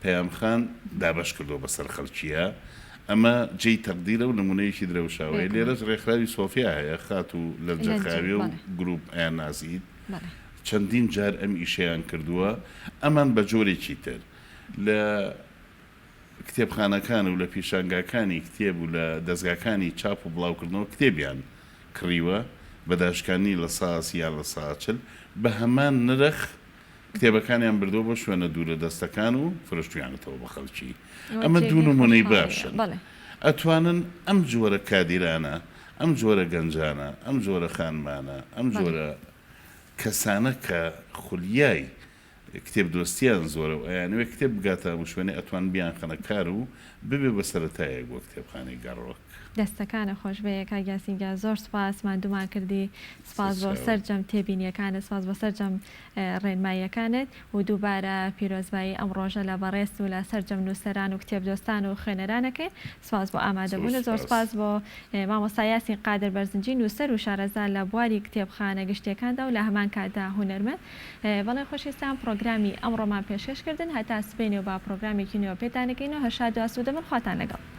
Speaker 5: پەیام خان دابەش کردووە بەسەر خەڵکییە ئەمە جێی تەقدیرە و نموونەیەکی درەوشاوەیە لێرەش ڕێکخراوی سۆفیا هەیە خاتوو لەنجە خاوێ و گروپ ئەیانناسیت چەندین جار ئەم ئیشەیان کردووە، ئەمان بە جۆرێکی تر لە کتێبخانەکان و لە پیشانگاکانی کتێب و لە دەزگاکانی چاپ و بڵاوکردنەوە کتێبیان کڕیوە بە داشکاندنی لە سا سی یان لە سا 40 بە هەمان نرخ کتێبەکانیان بردووە بۆ شوێنە دوورە دەستەکان و فرۆشتویانەتەوە بە خەڵکی. ئەمە دوو نموونەی باشن. ئەتوانن ئەم جۆرە کادیرانە، ئەم جۆرە گەنجانە، ئەم جۆرە خانمانە، ئەم جۆرە کەسانە کە خولیای کتێب دۆستیان زۆرە و ئەیانەوێ کتێب بگاتە هەموو شوێنێ ئەتوانن بیانخەنە کار و ببێ بە سەرەتایەک بۆ کتێبخانەی گەڕۆک.
Speaker 1: دەستەکانت خۆش بێ کاک یاسین گیان زۆر سوپاس ماندوومان کردی سوپاس بۆ سەرجەم تێبینیەکانت سوپاس بۆ سەرجەم ڕێنماییەکانت و دووبارە پیرۆزبایی ئەم ڕۆژە لە بەڕێزت و لە سەرجەم نووسەران و کتێبدۆستان و خوێنەران ئەکەین سوپاس بۆ ئامادەبوونت زۆر سوپاس بۆ مامۆستا یاسین قادر بەرزنجی نووسەر و شارەزا لە بواری کتێبخانە گشتیەکاندا و لە هەمان کاتدا هونەرمەند بەڵێ خۆشەویستان پڕۆگرامی ئەمڕۆمان پێشکەش کردن هەتا سبەینێ و با پڕۆگرامێکی نوێ پێتان ئەگەینەوە هەر شاد و ئاسوودە بن خواتان لەگەڵ.